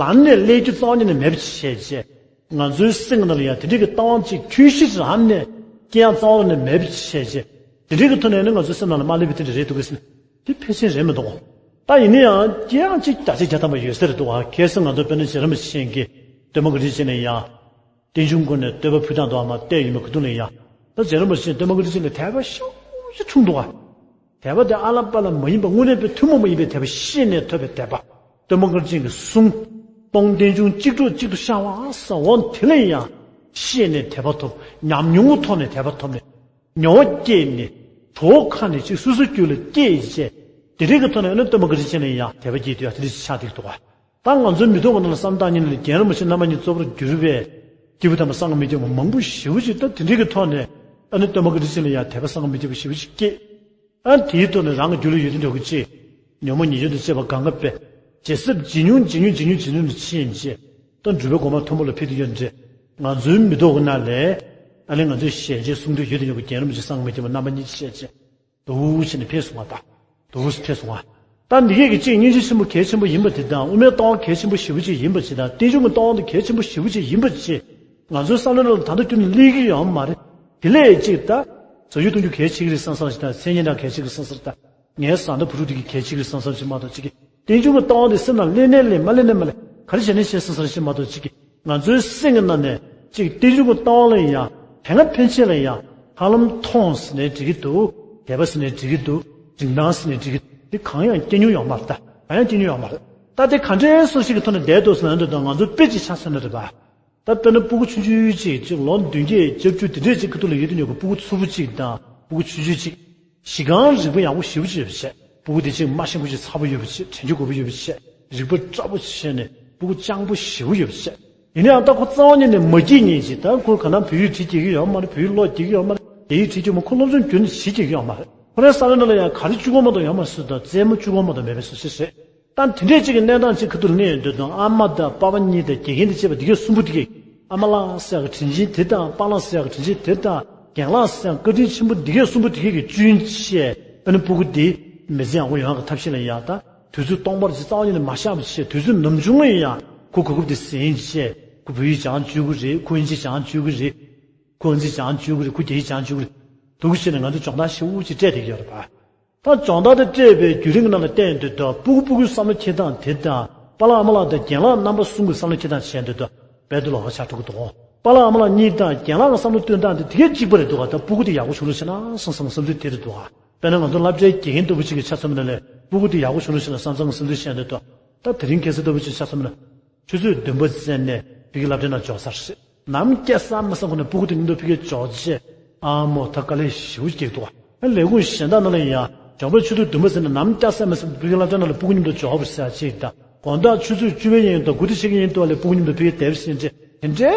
ལམ་ནས་སླེབས་རྒྱུ་རྩ་བ་ཉིད་ནས་མེད་པ་བྱས་རྗེས། ང་ཚོའི་སེམས་ཀྱི་ནང་ལ་ཡང་དེ་འདྲའི་གི་ལྟ་བ་ཅིག་ཁྱོད་ཤི་རང་ནས་སྐྱེ་ཡག་རྩ་བ་ཉིད་ནས་མེད་པ་བྱས་རྗེས། དེ་འདྲའི་གི་ཐོག་ནས་ནི་ང་ཚོའི་སེམས་ནང་ལ་མ་སླེབས་པའི་དེ་འདྲ་རེད་འདུག་གི་ཟེར་ན་དེ་ཕལ་ཆེར་རེད་མི་འདུག་གོ། ད་ཡིན་ན་ཡང་སྐྱེ་ཡག་ཅིག་བརྒྱ་ཆ་བརྒྱ་ཐམ་པ་ཡོད་ས་རེད་འདུག་ག། གལ་སྲིད་ང་ཚོ་དཔེར་ན་རྗེ་རིན་པོ་ཆེ་གིས་སྟོན་པ་བཀའ་དྲིན་ཅན་ལ་ཡང་། རྟེན་འབྱུང་སྒོ་ནས་བསྟོད་པ་ཕུལ་སྟངས་དུ་བ་མ་བལྟས་ཡོད་མེད་ཁུ་ཐུང་ལ་ཡང་། ད་རྗེ་རིན་པོ་ཆེས་སྟོན་པ་བཀའ་དྲིན་ཅན་ལ་དད་པ་ཤུགས་ཆེ་འཁྲུངས་འདུག་ག། དད་པ་དེ་ཨ་ལ་པ་ལ་མ་ཡིན་པ་དངོས་གནས་པའི་ཐུན་མོང་མ་ཡིན་པའི་དད་པ་ཤེས་ནས་ཐོབ་པའི་དད་པ། སྟོན་པ་བཀའ་དྲིན་ཅན་གྱི་གསུང་། སྟོང་རྟེན་འབྱུང་གཅིག་གྲོགས་གཅིག་ཏུ་ཤར་བ་ཟེར་འོ་དེ་ལ་ཡང་ཤེས་ནས་དད་པ་ཐོབ། ཉམས་མྱོང་གི་ཐོག་ནས་དད་པ་ཐོབ་ནས། མྱོང་བ་སྐྱེས་ནས། གྲོགས་ཁ་ནས་ཅིག་སོ་སོའི་རྒྱུད་ལ་སྐྱེས་བྱས། དེ་འདྲའི་གི་ཐོག་ནས་ཨ་ནི་སྟོན་པ་བཀའ་དྲིན་ཅན་ལ་ཡང་དད་པ་སྐྱེས་དུས་ཡང་དེ་འདྲ་ཞིག་ཆགས་བསྡད་ཀྱི་འདུག་ག། ད་ང་ཚོའི་མི་ཐོག་ཁོ་ན་ལ་བསམ་བཏང་ཉིན་ལ་རྒན་རིན་པོ་ཆེ་རྣམ་པ་གཉིས་གཙོ་བོར་གྱུར་པའི་སྐྱེས་བུ་དམ་པ་སངས་རྒྱས་མི་སྐྱོ་བ་མང་པོ་ཞེ་པོ་ཅིག་ད་དེ་འདྲའི་གི་ཐོག་ནས་ཨ་ནི་སྟོན་པ་བཀའ་དྲིན་ཅན་ལ་ཡང་དད་པ་སངས་རྒྱས་མི་སྐྱོ་བ་ཞེ་པོ་ཅིག་སྐྱེས། ཨ་དེའི་ཐོག་ནས་རང་གི་རྒྱུད་ལ་ཡོད་དེ་འགྲོ་གི་ཅིག་ཉོན་མོངས་ཉེས་སྐྱོན་དང་བཅས་པ་གང་ག་པས་ཇེ་ཟབ་ཇེ་ཉུང་ཇེ་ཉུང་ཇེ་ཉུང་ཇེ་ཉུང་དུ་ཕྱིན་རྗེས་ད་འགྲུབ་པའི་གོ་འཕང་མཐོན་པོ་ལ་ཕེབས་དུ་ཡོད་འདྲ། ང་ཚོའི་མི་ཐོག་ཁོ་ན་ལས་ཨ་ནི་ང་ཚོའི་ཞལ་མཇལ་གསུང་ཐོས་ཡོད་དེ་འགྲོ་གི་རྒན་རིན་པོ་ཆེ་སངས་རྒྱས་མི་སྐྱོ་བ་རྣམ་པ་གཉིས་བཤད་རྗེས། དུ་ཕྱིན་ནས་ཕེབས་སོང་བ་དང་། དུ་ཕེབས་སོང་བ། ད་འདི་གས་ཀྱི་གཅིག་སྙིང་རྗེ་ཆེན་པོ་གལ་ཆེན་པོ་ཡིན་པ་དེ་དང་དབུ་མའི་ལྟ་བ་གལ་ཆེན་པོ་ཞེ་པོ་ཅིག་ཡིན་པ་ཅིག་དང་རྟེན་འབྱུང་གི་ལྟ་བ་འདི་གལ་ཆེན་པོ་ཞེ་པོ་ཅིག་ཡིན་པ་ཅིག་ང་ཚོའི་བསམ་བློ་ནང་ལ་ད་ལྟ་ཁྱོན་ནས་སླེབས་ཀྱི་ཡོད་མ་རེད། དེ་ལས་ཅིག་ད། བཟོ་རྒྱུ་གཏོང་རྒྱུ་གལ་ཆེ་གི་རེད་བསམ་བསམ་ཞིག་དང་མཚན་སྙན་གྲགས་གལ་ཆེ་གི་རེད་བསམ་བསམ་དང་། ངའི་བཟའ་ཟླ་བུ་ཕྲུག་འདི་གི་གལ་ཆེ་གི་རེད་བསམ་བསམ་ཞིག་མ་གཏོགས་ཅིག་གི་རྟེན་འབྱུང་གི་ལྟ་བ་འདི་སེམས་ནང་སླེབས་ནས་སླེབས་མ་སླེབས་ནས་མ་སླེབས་ག་རེ་བྱས་ནས་བྱས་བསམ་བསམ་ཞིག་མ་གཏོགས་ཅིག་གི་ང་ཚོའི་སེམས་ཀྱི་ནང་ནས་གཅིག་རྟེན་འབྱུང་གི་ལྟ་བ་ལ་ཡང་དེ་སྔ་ཕན་ཆད་ལ་ཡང་ཧ་ལམ་མཐོང་ཟེར་ནའི་འགྲིག་གི་འདུག་དད་པ་ཟེར་ནའི་འགྲིག་གི་འདུག་རིན་ཐང་ཟེར་ནའི་འགྲིག་གི་འདུག་དེ་གང་ཡང་སྐྱེ་མྱོང་ཡོད་མ་རེད་ད། གང་ཡང་སྐྱེ་མྱོང་ཡོད་མ་རེད། ད་དེ་ག་འདྲའི་སོ་ཞིག་གི་ཐོག་ནས་བསྡད་འདུག་ཟེར་ན་འདོད་དང་ང་ཚོ་དཔེ་ཅིག་ཆ་མཚོན་ན་རེད་པ། ད་དཔེར་ན་སྤུ་གུ་ཆུང་ཆུང་ཅིག་ཅིག་ལོ་བདུན་བརྒྱད་བརྒྱད་ཅུ་དེ་འདྲས་ཅིག་ཁ་ཐུག་ལ་ཡོད་དུ་ཉོ་གི་སྤུ་གུ་ཚུར་པོ་ཅིག་དང་སྤུ་གུ་ཆུང་ཆུང་ཅིག་གཞི་རྐང་རིག་པ་ཡག་པོ་ཞེ་པོ་ཅིག་ཡོད་པ་བྱས། སྤུ་གུ་དེ་ཅིག་མ་ཤེས་པོ་ཅིག་ཚ་པོ་ཡོད་པ་བྱས། དྲན་རྒྱུ་དགོས་པོ་ཡོད་པ་བྱས། རིག་པ་སྐྲག་པོ་བྱས་ནས་སྤུ་གུ་སྤྱང་པོ་ཞེ་པོ་ཡོད་པ་བྱས། ཡིན་ན་ཡང་ད་ཁོ་རྩ་བ་ཉིད་ནས་མ་སྐྱིད་ཉིད་ཅིག་ད་ཁོ་ག་ན་བོད་ཡིག་བྲིས་རྒྱག་གི་ཡོད་མ་རེད། བོད་ཡིག་ཀློག་རྒྱག་གི་ཡོད་མ་རེད། རྒྱ་ཡིག་བྲིས་རྒྱུ་མ་ཁོ་སློབ་སྦྱོང་རྒྱུན་ནས་བྱེད་རྒྱག་གི་ཡོད་མ་རེད། ཁོ་རའི་བསམ་བློ་ནང་ལ་ཡང་ག་རེ་བཅུག་གོ་མ་གཏོགས་ཡོད་མ་རེད། སུ་དང་རྩེད་མོ་བཅུག་གོ་མ་གཏོགས་མེད་པའི་སུ་ཞིག་རེད། ད་དེ་འདྲས་ཅིག་གི་གནས་སྟངས་ཅིག་ཁ་ཐུག་ལ་གནས་ཡོང་དུས་དང་ཨ་མ་དང་པ་ཕ་གཉིས་དང་དགེ་རྒན་དང་བཅས་པ་འདི་གས་གསུམ་པོ་འདི་གས་ཨ་མ་ལགས་ཟེར་ཡག་གི་དྲིན་ཆེན་དེ་དང་པཱ་ལགས་ཟེར་ཡག་གི་དྲིན་ཆེན་དེ་དང་རྒན་ལགས་ཟེར་ཡག་བཀའ་དྲིན་ཆེན་པོ་འདི་གས་གསུམ་པོ་འདི་གས་ཀྱི་བཅུན་བཅས་ཨ་ནི་སྤུ་གུ་འདི་མི་ཚེ་ཡག་པོ་ཡོང་ཡག་གི་ཐབས་ཤེས་ལ་ཡང་ད་དུས་ཚོད་སྟོང་པར་ཅིག་རྩ་བ་ཉིད་ནས་མ་བཞག་པ་བྱས། དུས་ཚོད་ནམ་བྱུང་ལ་ཡང་ཁོ་གོ་སྐབས་དེ་ཟིན་བྱས། ཁོ་བོད་ཡིག་སྦྱང་བཅུག་གི་རེད། ཁོ་ཨིན་ཇི་སྦྱང་བཅུག་གི་རེད། ཁོ་ཨིན་ཇི་སྦྱང་བཅུག་གི་རེད། ཁོ་རྒྱ་ཡིག་སྦྱང་བཅུག་གི་རེད། འདུག་བྱས་ནས་ང་ཚོ་སྦྱོང་བརྡར་ཞེ་པོ་ཅིག་སྤྲད་བསྡད་ཀྱི་ཡོད་རེད་པ། ད་སྦྱོང་བརྡར་དེ་སྤྲད་པའི་བརྒྱུད་རིམ་གྱི་ནང་ལ་བལྟས་ཡོང་དུས་ད་སྤུ་གུ་སྤུ་གུའི་བསམ་བློ་འཁྱེར་སྟངས་དེ་དང་པཱ་ལགས་ཨ་མ་ལགས་དང་རྒན་ལགས་རྣམ་པ་གསུམ་གྱི་བསམ་བློ་འཁྱེར་སྟངས་བྱས་ཡོང་དུས་ད་རྦད་དེ་ལོགས་ཀ་ཆགས་འགྲོ་གི་འདུག་པཱ་ལགས་ཨ་མ་ལགས་གཉིས་དང་རྒན་ལགས་ཀྱི་བསམ་བློ་སྟོན་སྟངས་དེ་དེ་གས་གཅིག་པ་རེད་འདུག་ག་ད་སྤུ་གུ་དེ་ཡག་པོ་བྱུང་རོགས་བྱས་ན་བསམ་བསམ་བསམ་ཚུལ་དེ་རེད་འདུག་ག་དཔེར་ན་ང་ཚོ་སློབ་གྲྭའི་དགེ་རྒན་ལྟ་བུ་ཅིག་གི་ཆ་མཚོན་པ་ན་ལས་སྤུ་གུ་དེ་ཡག་པོ་བྱུང་རོགས་བྱས་ན་བསམ་བསམ་བསམ་ཚུལ་བཤད་ཡོང་དུས་ད་དེ་རིང་ཁ་སང་ལྟ་བུ་ཅིག་ཆ་མཚོན་པ་ན། ཆུ་ཚོད་བདུན་པ་ཙམ་ནས་ཕ་གིའི་སློབ་གྲྭའི་ནང་འབྱོར་ཚར་རེད། ནམ་སྐྱེ་ས་མི་སང་ཁོ་ནས་སྤུ་གུ་དེ་མཉམ་དུ་ཕ་གིར་འབྱོར་རྗེས་ཨ་མོ་ད་དཀའ་ལས་ཞེ་པོ་སྐྱེས་འདུག་ག་ལས་ཁུངས་གཞན་དག་ནང་ལ་ཡང་འབྱོར་པའི་ཆུ་ཚོད་བདུན་པ་ཙམ་ནས་ནམ་སྐྱེ་ས་མི་སང་ཕ་གིའི་སློབ་གྲྭའི་ནང་ལ་སྤུ་གུ་མཉམ་དུ་འབྱོར་བར་ཟེར་ཅིག་དང་། དགོང་དག་ཆུ་ཚོད་བཅུ་པ་ཡིན་དང་དགུ་དང་ཕྱེད་ཀ་ཡིན་དུས་ལ་སྤུ་གུ་མཉམ་དུ་ཕ་གིར་བསྡད་པ་ཟིན་རྗེས་དེ་འདྲའི་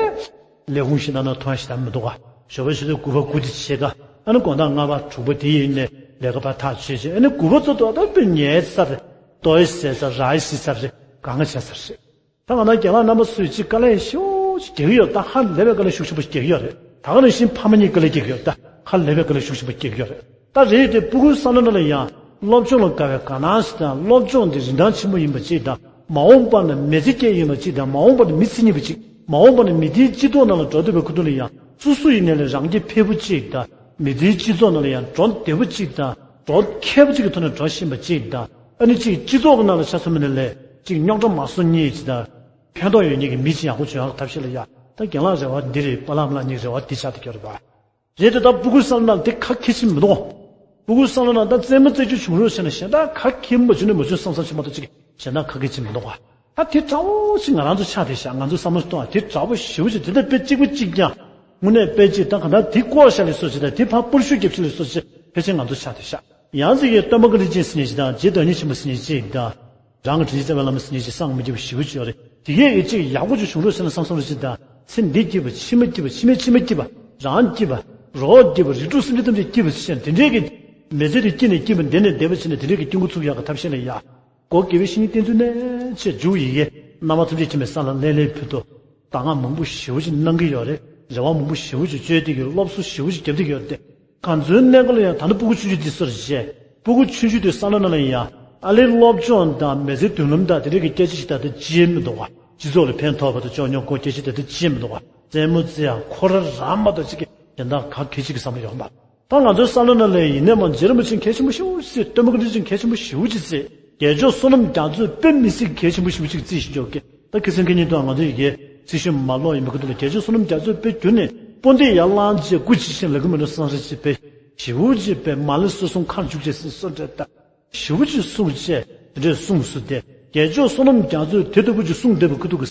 ལས་ཁུངས་གཞན་དག་ནང་མཐོང་ཞིག་དང་མི་འདུག་ག་ཞོགས་པའི་ཆུ་ཚོད་དགུ་པ་དགུ་དང་ཕྱེད་ཀ་ཨ་ནི་དགོང་དག་ལྔ་པ་དྲུག་པ་དེ་ཡིན་ནས་ལས་ཀ་ཕར་ཐག་ཆོད་རྗེས་ཨ་ནི་དགུ་པ་ཚོ་ཏོག་ཏོག་དཔེ་ཉལ་ས་རེད། ལྟོ་ཡི་ཟས་ས་ར་ཡི་ཟི་ས་རེད། གང་ག་བྱས་ས་རེད། ད་ང་རང་རྒན་ལགས་རྣམ་པ་ཚོས་ཅིག་དཀའ་ལས་ཤུགས་ཆེ་རྒྱག་གི་ཡོད། ད་ཧ་ལས་པའི་དཀའ་ལས་ཤུགས་ཆེན་པོ་ཞིག་རྒྱག་གི་ཡོད་རེད། ད་ག་ནང་བཞིན་ཕ་མ་གཉིས་དཀའ་ལས་རྒྱག་གི་ཡོད། ད་ཧ་ལས་པའི་དཀའ་ལས་ཤུགས་ཆེན་པོ་རྒྱག་གི་ཡོད་རེད། ད་རེད་དེ་སྤུ་གུའི་བསམ་བློ་ནང་ལ་ཡང་སློབ་སྦྱོང་ལ་དགའ་བའི་དགའ་སྣང་ཞིག་དང་སློབ་སྦྱོང་དེ་རིན་ཐང་ཆེན་པོ་ཡིན་པ་ཅིག་དང་མ་འོངས་པ་ན་མི་ཚེ་སྐྱེལ་ཡིན་པ་ཅིག་དང་མ་འོངས་པ་ན་མི་ཚེ་རྙེད་པ་ཅིག་ མ་འོངས་པ་ན་མི་སྡེའི་སྤྱི་ཚོགས་ནང་ལ་འགྲོ་འདོད་པའི་ཁུ་ཐུག་ལ་ཡང་སོ་སོ་ཡིན་ནའི་ལས་རང་སྐྱིད་འཕེར་པོ་གཅིག་དང་། མི་སྡེའི་སྤྱི་ཚོགས་ནང་ལ་ཡང་འགྲོ་བདེ་པོ་གཅིག་དང་། འགྲོ་མཁས་པོ་གཅིག་གི་ཐོག་ནས་འགྲོ་བཞིན་པ་གཅིག་དང་། ཨ་ནི་གཅིག་སྤྱི་ཚོགས་ཀྱི་ནང་ལ་ཆ་མཚོན་པ་ན་ལས་གཅིག་རྙོག་དྲ་མ་བཟོ་མཁན་གཅིག་དང་། ཕན་ཐོགས་ཡོད་མཁན་གྱི་མི་གཅིག་ཡག་པོ་བྱུང་ཡག་ཐབས་ཤེས་ལ་ཡ། ད་རྒན་ལགས་རེ་བ་འདི་རེད། པཱ་ལགས་ཨ་མ་ལགས་གཉིས་རེ་བ་འདི་ཆགས་བསྡད་ཀྱི་ཡོད་རེད་པ། རེད་དེ། ད་སྤུ་གུ་བསམ་ན་དེ་ཁ་ཁེ་ཆེ་མི་འདུག་སྤུ་གུ་བསམ་ན་ད་རྩེད་མོ་རྩེ་རྒྱུ་བྱུང་རོགས་བྱས་ན་གཞན་དག་ཁ་ཁེ་མ་བྱུང་ན་མ་བྱུང་བསམ་བསམ་བྱེད་མ་གཏོགས་ཅིག་གཞན་དག་ཁ་ཁེ་ཆེ་མི་འདུག་ག་ད་དེ་འདྲ་བོ་ཞིག་ང་རང་ཚོ་ཆགས་བསྡད་ཤག་ང་ཚོ་བསམ་བློ་གཏོང་བ་དེ་འདྲ་བོ་ཞེ་པོ་ཅིག་དེ་འདྲ་དཔེ་གཅིག་པ་གཅིག་ཀྱང་། དངོས་གནས་དཔེ་གཅིག་ད་གང་ལྟར་དེ་བཀོག་བཞག་ལས་སོ་ཅིག་དང་། དེ་ཕར་སྤོར་ཤུགས་རྒྱབ་ཤིག་ལས་སོ་ཅིག་ཕལ་ཆེར་ང་ཚོ་ཆགས་བསྡད་ཤག་ཡང་ཅིག་གིས་སྟོན་པ་བཀའ་དྲིན་ཅན་ཟེར་མཁན་ཞིག་དང་། རྗེ་བདག་ཉིད་ཆེན་པོ་ཟེར་མཁན་ཅིག་དང་། རང་གི་དྲིན་ཅན་རྩ་བའི་བླ་མ་ཟེར་མཁན་ཞིག་སངས་མི་རྒྱས་པ་ཞེ་པོ་ཅིག་ཡོད་རེད། དེ་གས་ཀྱི་གཅིག་ཡག་པོ་ཅིག་བྱུང་རོགས་ཟེར་ན་བསམ་བསམ་རེ་ཅིག་དང་། ཚེ་འདི་སྐྱིད་པ། ཕྱི་མ་སྐྱིད་པ། ཕྱི་མའི་ཕྱི་མ་སྐྱིད་པ། རང་སྐྱིད་པ། རོགས་སྐྱིད་པ། རིགས་དྲུག་སེམས་ཅན་ཐམས་ཅད་སྐྱིད་པ་ཞིག་བྱས་ན། དེ་འདྲའི་གི་མི་ཚེ་དེ་སྐྱིད་ནས་སྐྱིད་པ། བདེ་ནས་བདེ་བ་བྱས་ན། དེ་འདྲའི་གི་སྐྱིད་འགོ་ཚུགས་ཡག་གི་ཐབས་ཤེས་ལ་ཡ། སྒོ་དགེ་བའི་བཤེས་གཉེན་བསྟེན་ཚུལ་ནས་ཆེས་མཇུག་ཡི་གེ། མནའ་མ་ཐམས་ཅད་མཁྱེན་པའི་ས་ལ་ལན་ལན་ཕུལ་ཏོ། གདམས་ངག་མང་པོ་ཞེ་པོ་ཅིག་གནང་གི་ཡོད་རེད། རེ་བ་མང་པོ་ཞེ་པོ་ཅིག་བཅོལ་བསྡད་ཀྱི་ཡོད། སློབ་གསོ་ཞེ་པོ་ཅིག་རྒྱབ་བསྡད་ཀྱི་ཡོད་རེད་དེ། གང་ཚོའི་གནས་སྐབས་ལ་ཡང་ད་ནི་སྤུ་གུ་ཆུང་ཆུང་དེ་སོར་བྱས། སྤུ་གུ་ཆུང་ཆུང་དེ་བསམ་བློ་ནང་ལ་ཡང་། ཨ་ལེ་སློབ་སྦྱོང་དང་མི་ཚེའི་མདུན་ལམ་དང་དེ་འདྲ་གི་སྐད་ཆ་ཞིག་ད་ལྟ་བརྗེད་མི་འདུག་ག་སྤྱི་ཚོགས་ལ་ཕན་ཐོགས་པ་དང་ཅོ་ཉོ་སྐོར་སྐད་ཆ་ད་ལྟ་བརྗེད་མི་འདུག་ག་རྩེད་མོ་རྩེ་ཡག་ཁོ་རང་རང་མ་གཏོགས་ཅིག་གི་གཞན་དག་ག་གེ་ཅིག་གི་བསམ་བློ་ཡོད་མ་རེད། ད་ང་ཚོའི་བསམ་བློ་ནང་ལ་ཡིན་ནའི་མ། རྗེ་རིན་པོ་ཆེ་གལ་ཆེན་པོ་ཞེ་པོ་ཅིག་བརྩི། སྟོན་པ་བཀའ་དྲིན་ཅན་གལ་ཆེན་པོ་ཞེ་པོ་ཅིག་བརྩི། རྒྱལ་མཆོག་བསོད་ནམས་རྒྱ་མཚོས་དཔེ་མི་སྲིད་གལ་ཆེན་པོ་ཞེ་པོ་ཅིག་བརྩི་བཞིན་འཇོག་གི་ད་ཁ་སང་ཁ་ཉིན་དུ་ང་ཚོ་ཡི་གེ་ཚིག་ཤོད་མ་ཀློག་ཡིན་པའི་ཁུལ་དུ་ལ། རྒྱལ་མཆོག་བསོད་ནམས་རྒྱ་མཚོས་དཔེ་བསྒྱུར་ནས། དཔུང་འདེགས་ཡར་བླངས་བྱས། སྐུ་ཇི་བཞིན་ལ་གུ་མི་འགྲོ་སང་རེ་བྱས། དཔེ་ཞེ་པོ་ཅིག་དཔེ་མ་ལེ་སོ་སོང་ཁར་འཇུག་བྱས་ཟིན་སོ་འདྲ་ད། ཞེ་པོ་ཅིག་གསུངས་བྱས། དེ་འདྲས་གསུངས་སོ་དེ། རྒྱལ་མཆོག་བསོད་ནམས་རྒྱ་མཚོས་དེ་ལྟ་བུ་ཅིག་གསུངས་བསྡད་པའི་ཁུལ་དུ་གི་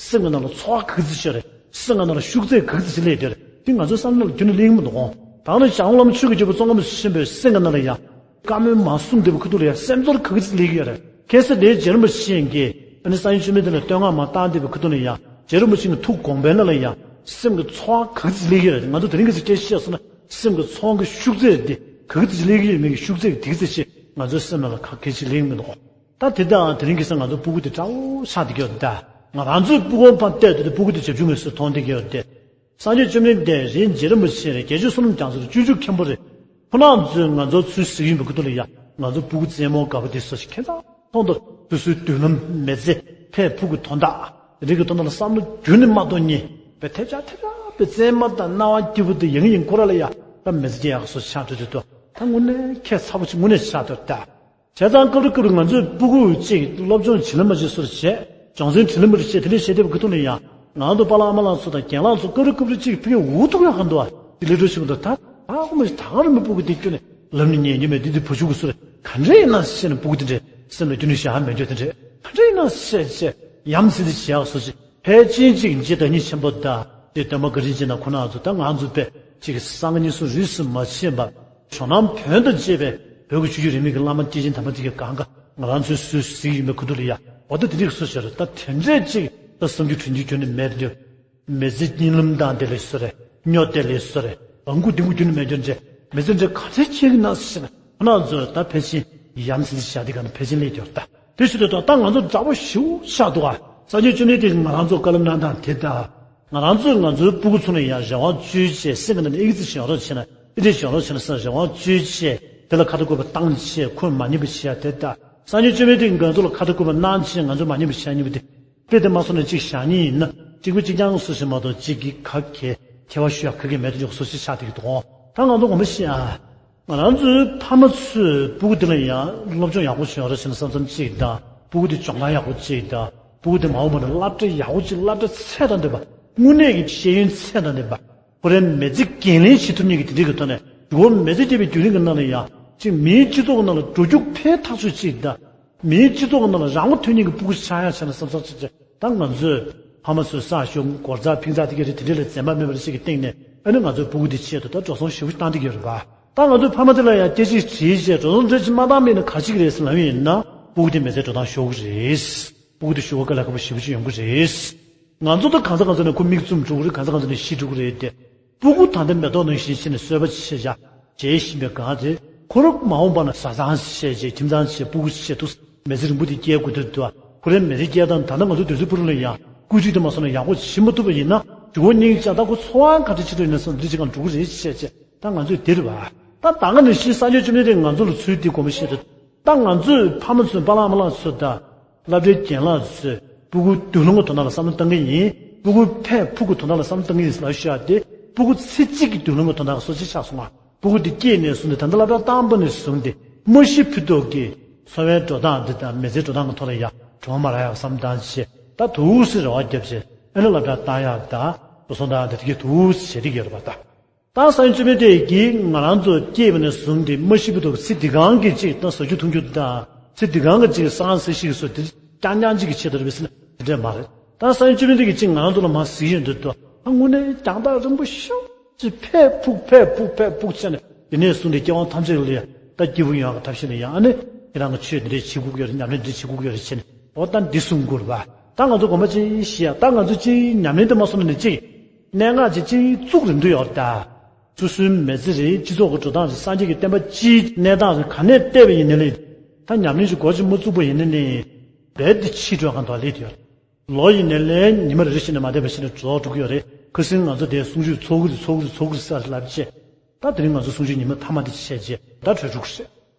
སེམས་ཀྱི་ནང་ལ་ཚོར་བ་ག་ཚོད་ཤར་རེད། སེམས་ཀྱི་ནང་ལ་ཤུགས་ཚད་ག་ཚོད་ཅིག་སླེབས་བསྡད་རེད། དེ་ང་ཚོའི་བསམ་བློ་ལ་ཁྱོན་ནས་སླེབས་ཀྱི་མི་འདུག་གོ་ད་ནི་བྱང་བླ་མ་ཆོས་ཀྱི་རྒྱལ་པོ་ཙོང་ཁ་པ་ཆེན་པོའི་སེམས་ཀྱི་ནང་ལ་ཡང་། བཀའ་མོལ་མར་གསུངས་བསྡད་པའི་ཁུལ་དུ་ལ་ཡང་སེམས་ཚོར་ག་ཚོད་ཅིག་སླེབས་ཀྱི་ཡོད་རེད། ཁ་སང་དེ་རྗེ་རིན་པོ་ཆེ་གིས་ཨ་ནི་སངས་རྒྱས་བཅོམ་ལྡན་འདས་ལ་བསྟོད་བསྔགས་མར་བཏང་བསྡད་པའི་ཁུལ་དུ་ལ་ཡང་། རྗེ་རིན་པོ་ཆེ་གི་ཐུགས་དགོངས་པའི་ནང་ལ་ཡང་སེམས་ཀྱི་ཚོར་བ་ག་ཚོད་ཅིག་སླེབས་ཀྱི་ཡོད་རེད། ང་ཚོ་དེ་རིང་གི་སྐད་ཆ་བཤད་སོང་ན། སེམས་ཀྱི་ཚོར་བ་གི་ཤུགས་ཚད་དེ་ག་ཚོད་ཅིག་སླེབས་ཀྱི་ཡོད་མེད་ཀྱི་ཤུགས་ཚད་དེ་ག་ཚོད་ཅིག་ང་ཚོའི་སེམས་ནང་ལ་ག་གེ་ཅིག་སླེབས་ཀྱི་མི་འདུག་ད་དེ་དང་དེ་རིང་ཁ་སང་ང་ཚོ་སྤུ་གུ་དེ་འདྲ་བོ་ཆགས་བསྡད་ཀྱི་ཡོད་རེད་ད། ང་རང་ཚོའི་སྤུ་གུ་ཕར་བལྟས་དུས་དེ་སྤུ་གུ་དེ་བྱབ་ཆུང་ངོས་སུ་མཐོང་བསྡད་ཀྱི་ཡོད་རེད་དེ། སངས་རྒྱས་བཅོམ་ལྡན་འདས་རེད། རྗེ་རིན་པོ་ཆེ་རེད། རྒྱལ་མཆོག་བསོད་ནམས་རྒྱ་མཚོ་རེད། སྤྱོད་འཇུག་མཁན་པོ་རེད། ཁོ་རང་ཚོས་ང་ཚོ་ཚུར་གཟིགས་ཡོང་བའི་ཁུལ་དུ་ལ་ཡ། ང་ཚོ་སྤུ་གུ་རྩེད་མོ་དགའ་པོ་དེ་ཚོ་ཞིག་ཁྱེད་ཚོ་མཐོང་དང་། སོ་སོའི་མདུན་ལམ། མི་ཚེ། འཕྲལ་ཕུགས་ཀྱི་དོན་དག་དེ་རིགས་ཀྱི་དོན་དག་ལ་བསམ་བློ་རྒྱུན་ནས་མ་གཏོང་མཁན། དཔེ་ཐེབས་ཆག་ཐེབས་ཆག་པའི་རྩེད་མོ་དང་རྣ་བ་སྐྱིད་པོ་དེ་ཡིན་ཡིན་ཁོ་རང་ལ་ཡ། ད་མི་ཚེ་སྐྱེལ་ཡག་སོགས་ཆགས་འགྲོ་དུས་དོ། ད་དངོས་གནས་ཁྱད་མཚར་པོ་ཅིག་དངོས་གནས་ཆགས་འདུག་ད། བྱས་ཙང་སྐབས་རེ་སྐབས་རེ་ང་ཚོས་སྤུ་གུ་གཅིག་སློབ་སྦྱོང་བྱེད་ལམ་མ་བྱེད་སོར་བྱས། སྦྱོང་ཚན་བྲིས་ལམ་མ་བྱེད་དེ་འདྲས་བྱེད་བསྡད་པའི་ཁུལ་དུ་ལ་ཡ། ང་ཚོ་པཱ་ལགས་ཨ་མ་ལགས་ཚོ་དང་རྒན་ལགས་ཚོ་སྐབས་རེ་སྐབས་རེ་གཅིག་ཕ་གིར་འུ་ཐུག་ཡག་ག་འདུག་ཨ། དེ་ལས་འགྲོ་ཞིག་མི་འདུག་ད་ཨ་ཁོ་མ་ཞིག་ད་ག་རེ་མི་སྤུ་གུ་དེ་ཁྱོན་ནས་ལམ་ནས་ཉན་རྒྱུ་མེད། འདི་འདི་བུ་ཆུང་གི་སུ་རེད། ག་འདྲས་ཡིན་ན་ཤེས་ནས་སྤུ་གུ་དེ་འདྲས་སེམས་ལ་རྒྱུན་ནས་བཞག་མེད་འགྱོ། དེ་འདྲས་ག་འདྲས་ཡིན་ན་ཤེས་ཤེས་ཡ་མཚན་དེ་བྱེད་ཡག་སོ་ཅིག་ཕལ་ཆེར་གཅིག་རྗེ་བདག་ཉིད་ཆེན་པོ་དང་། དེ་སྟོན་པ་བཀའ་དྲིན་ཅན་དང་ཁོང་རྣམ་ཚོ་ད་ང་ཚོ་དཔེ་གཅིག་གི་སང་ཉིན་སུ་རིས་སུ་མ་ཆད་པར། ཇོ་ནང་བོན་དང་བཅས་པའི་བོད་ཀྱི་ཆོས་བརྒྱུད་རིས་མེད་ཀྱི་བླ་མ་སྐྱེས་ཆེན་དམ་པ་དེ་གའི་གང་ག་ང་རང་ཚོའི་ཟུར་གཟིགས་ཡིན་པའི་ཁུལ་དུ་ལ་ཡ། འོ་ད་དེ་རིགས་སུ་ཤར་ད་དེ་འདྲས་ཅིག་ད་བསམ་རྒྱུ་དྲན་རྒྱུ་ཁྱོན་ནས་མེད་དུས། མི་ཚེ་སྙིང་ལམ་དང་དེ་ལས་སུ་རེད། སྨྱོ་དེ་ལས་སུ་རེད། ཨང་ཀུ་དེ་ཀུ་ཁྱོན་ནས་མེད་རྒྱུ་འདྲས། མི་ཚེ་འདྲས་ག་ཚད་ཁྱེར་གི་ན་ཟེར་ན། ཁོ་རང་ཚོ་ད་ཕལ་ཆེར་ཡ་མཚན་བཞག་དེ་ག་ན་ཕལ་ཆེར་སླེབས་ཡོད་ད། དེ་ཞུ་དུས་ད་ང་ཚོ་འདྲ་པོ་ཞེ་པོ་ཆགས་འདུག་ཨ། སངས་རྒྱས་བཅོམ་ལྡན་འདས་ཀྱིས་ང་རང་ཚོ་བཀའ་སློབ་གནང་སྟངས་དེ་ད། ང་རང་ཚོས་ང་ཚོའི་སྤུ་གུ་ཚོ་ལ་ཡང་རང་དབང་བཅོལ་བྱས། སེམས་ཀྱི་ནང་ནས་ཨི་ཙི་ཞིག་ཡོང་རོགས་བྱས་ན། ཨི་ཙི་ཞིག་ཡོང་རོགས་བྱས་ན་ཟེར་རང་དབང་བཅོལ་བྱས། དེ་ལ་ཁ་ཏ་བཀོད་པ་བཏང་བྱས། ཁོས་མ་ཉན་པ་བྱས་ཡ་དེ་ལྟ། སངས་རྒྱས་བཅོམ་ལྡན་འདས་ཀྱིས་ང་ཚོ་ལ་ཁ་ཏ་བཀོད་པ་གནང་བྱས། ང་ཚོས་མ་ཉན་པ་བྱས་ཉན་པ་དེ། དཔེ་དེ་མ་སོང་ན་གཅིག་བཞག་ཉན་ཡིན་ན། གཅིག་པུ་གཅིག་རྐྱང་སུ་ཞིག་མ་གཏོགས་གཅིག་གིས་ག་གེ་ཐེ་བ་ཞུ་ཡ་ག་གེ་མེད་དུ་འཇོག་སོ་ཞིག་ཆགས་བསྡད་ཀྱི་འདུག་ད་ང་ཚོ་ངོ་མ་ཤེས་ཨ། ང་རང་ཚོའི་ཕ་མ་ཚོས་སྤུ་གུ་དེ་ལ་ཡང་སློབ་སྦྱོང་ཡག་པོ་བྱུང་རོགས་བྱས་ན་བསམ་བསམ་གཅིག་དང་། སྤུ་གུ་དེ་སྦྱོང་སྟངས་ཡག་པོ་གཅིག་དང་། སྤུ་གུ་དེ་མ་འོངས་པ་ན་སློབ་གྲྭ་ཡག་པོ་གཅིག་སློབ་གྲྭ་ཚད་དང་ལྡན་པ། དངོས་གནས་ཀྱི་ཤེས་ཡོན་ཚད་དང་ལྡན་པ། ཁོ་རའི་མི་ཚེ་འགན་ལེན་བྱེད་ཐུབ་མཁན་གྱི་དེ་འདྲའི་གི་ཐོག་ནས། འགྲོ་བ་མི་ཚེ་སྐྱེལ་བའི་བརྒྱུད་རིམ་གྱི་ནང་ལ་ཡང་གཅིག་མིའི་སྤྱི་ཚོགས་ཀྱི་ནང་ལ་འགྲོ་རྒྱུ་ཕན་ཐག་ཆོད་གཅིག་དང་། མིའི་སྤྱི་ཚོགས་ཀྱི་ནང་ལ་རང་དབང་ཐོན་མཁན་གྱི་སྤུ་གུ་ཆགས་ཡག་བྱས་ན་བསམ་བསམ་ཅིག་ཅིག་ད་ང་ཚོས་ཕ་མ་ཚོས་གསར་ཤོག་སྒོ་རྩར་ཕིང་རྩར་དེ་ག་རེ་དེ་འདྲ་ལ་འཛེམ་པ་མེད་པ་ཞིག་གི་སྟེང་ནས། ཨ་ནི་ང་ཚོའི་སྤུ་གུ་དེ་ཆེད་དུ་ད་འགྲོ་སོང་ཞེ་པོ་ཞིག་བཏང་བསྡད་ཀྱི་ཡོད་རེད་པ། ད་ང་ཚོའི་ཕ་མ་དེ་ལ་ཡང་སྐད་ཆ་དྲིས་བྱས། འགྲོ་སོང་འདྲ་ཅིག་མ་བཏང་མེད་ན་ག་ཅིག་རེད་ཟེར་ལབ་ཡིན་ན། སྤུ་གུ་དེ་མི་ཚེ་འགྲོ་སྟངས་ཤོར་གི་རེད། སྤུ་གུ་དེ་ཤོར་བ་དཀའ་ལས་ཁག་པོ་ཞེ་པོ་ཅིག་ཡོང་གི་རེད། ང་ཚོ་ད་གང་ས་གང་ས་ནས་ཁོ་མིག་བཙུམ་འགྲོ་གི་རེད། གང་ས་གང་ས་ནས་ཤི་འགྲོ་གི་རེད་དེ། སྤུ་གུ་ད་ལྟ་མེ་ཏོག་ནང་བཞིན་བྱས་ནས་གསོལ་བ་བྱས་བཞག་བྱས་བཞིན་པའི་སྒང་རེད། ཁོ་རང་མ་འོངས་པ་ན་བཟའ་ཚང་བྱས་བྱས། ཁྱིམ་ཚང་བྱས། སྤུ་གུ་བྱས་འདུག་མི་ཚེ་རིང་པོ་དེ་སྐྱེལ་དགོས་དུས་དུ། ཁོ་རའི་མི་ཚེ་སྐྱེལ་སྟངས་ད་ལྟ་ང་ཚོ་དུས་ཚོད་ཕུད་རོགས་ལ་ཡང་བཀོད་སྒྲིག་དེ་མ་སོང་ན་ཡག་པོ་བྱེད་མ་ཐུབ་པ་ཡིན་ན། འགྲོ་བ་སྙིང་རྗེ། ད་ཁོ་འཚོ་བ་ག་འདྲ་བྱེད་འདོད་ཡིན་ན་བསམ། འདི་ཅིག་གང་འགྲོ་གི་རེད་བྱས་བྱས། ད་ང་ཚོས་དེ་རེད་པ། ད་ད་ག་ནང་བཞིན་སངས་རྒྱས་བཅོམ་ལྡན་འདས་ང་ཚོ་ལ་ཚུལ་འདི་དགོངས་པ་བཞེས་དུས། ད་ང་ཚོས་ཕ་མ་ཚོས་པཱ་ལགས་ཨ་མ་ལགས་ཚོ་དང་། སློབ་གྲྭའི་རྒན་ལགས་ཚོས་སྤུ་གུའི་མདུན་ལམ་གྱི་དོན་དག་ལ་བསམ་བློ་གཏོང་གི་ཡིན། སྤུ་གུ་ཕར་ཕུག་གི་དོན་དག་ལ་བསམ་བློ་བཏང་གི་ཡིན་ལབ་ཤོད་ཡ་དེ། སྤུ་གུ་ཚེ་གཅིག་གི་མདུན་ལམ་གྱི་དོན་དག་གི་སོ་ཆེ་ཆགས་སོང་ང་། སྤུ་གུ་དེ་སྐྱེས་ནས་བཟུང་སྟེ་ད་ལྟ་སློབ་གྲྭ་བཏང་པ་ནས་བཟུང་སྟེ་མ་ཤི་བར་དུ་གི་འཚོ་བའི་འགྲོ་སྟངས་འདི་དང་མི་ཚེའི་འགྲོ་སྟངས་ཀྱི་ཐོག་ལ་ཡ་གྲོངས་མ་རག་ཡག་བསམ་བཏང་བྱས། ད་དུས་སུ་རེ་བ་བརྒྱབ་བྱས་ཨ་ནི་སློབ་གྲྭ་བཏང་ཡག་དང་འགྲོ་སོང་བཏང་ཡག་དེ་དེ་གའི་དུས་སུ་བྱེད་ཀྱི་ཡོད་རེད་པ། ད་ད་སང་ཉིན་བཅོ་ལྔ་དེ་གི་ང་རང་ཚོ་སྐྱེས་པ་ནས་བཟུང་སྟེ་མ་ཤི་བར་དུ་ཚེ་འདི་གང་གི་ཅིག་ད་ཟ་རྒྱུ་འཐུང་རྒྱུ་དང་ཚེ་འདི་གང་གི་ཅིག་ས་ཁང་ས་གཞི་གི་སོ་དེ་རྐྱང་རྐྱང་ཅིག་གི་ཆེད་དུ་རེད་པས་ཟེར་ན་དེ་འདྲས་མ་རེད། ད་སང་ཉིན་བཅོ་ལྔ་དེ་གི་ཅིག་ང་རང་ཚོ་ལ་མ་གཟིགས་ཡོང་དུས་ད་དངོས་གནས་རྒྱང་ཐག་རིང་པོ་ཤོས་ཅིག་ཕར་ཕུག་ཕར་ཕུག་ཕར་ཕུག་བྱས་ནས་དེ་ནས་བཟུང་སྟེ་སྐྱེ་བ་ཐམས་ཅད་ལ་ཡང་ད་སྐྱིད་པོ་ཡོང་ཡག་གི་ཐབས་ཤེས་ལ་ཡང་ཨ་ནི་ཁྱེད་རང་གི་ཆོས་འདི་འདྲས་བྱེད་དགོས་ཀྱི་ཡོད་རེད། ཉམས་ལེན་འདི་བྱེད་དགོས་ཀྱི་ཡོད་རེད་བྱས་ནས་འོ་ད་འདི་གསུང་དགོས་རེད་པ། ད་ང་ཚོ་དགོན་པ་ཅིག་བཞེངས་ཡ། ད་ང་ཚོ་ཅིག་ཉམས་ལེན་འདི་མ་སོང་ན་ནི་ཅིག་གནད་འགག་ཅིག་ཅིག་བཙུགས་རིམ་དུ་ཡོད་རེད་ད། སོ་སོའི་མི་ཚེ་རེད། སྤྱི་ཚོགས་ཀྱི་འགྲོ་སྟངས་རེད། སངས་རྒྱས་ཀྱི་བསྟན་པ་སྤྱིའི་གནས་སྟངས་རེད། ག་ནས་བལྟས་པ་ཡིན་ནའི་ལས་ད་ཉམས་ལེན་ཞིག་འགོ་ཅིག་མ་བཙུགས་པ་ཡིན་ན་ནི་རྦད་དེ་ཕྱི་དྲོ་གང་དུ་སླེབས་ཡོད་རེད། ལོ་ཡིན་ནའི་ལས་ཉི་མ་རེ་རེ་བཞིན་ནས་མ་བསྡད་པ་བཞིན་ནས་འགྲོ་འགྲོ་གི་ཡོད་རེད། ཁ་སང་ང་ཚོ་དེ་གསུང་ཆོས་ཚོགས་ཀྱི་རེད། ཚོགས་ཀྱི་རེད། ཚོགས་ཀྱི་རེད་ཟེར་ལབ་བྱས། ད་དེ་རིང་ང་ཚོ་གསུང་ཆོས་ཉི་མ་མཐའ་མ་དེ་བྱས་རྗེས་ད་གྲོལ་འགྲོ་གི་རེད།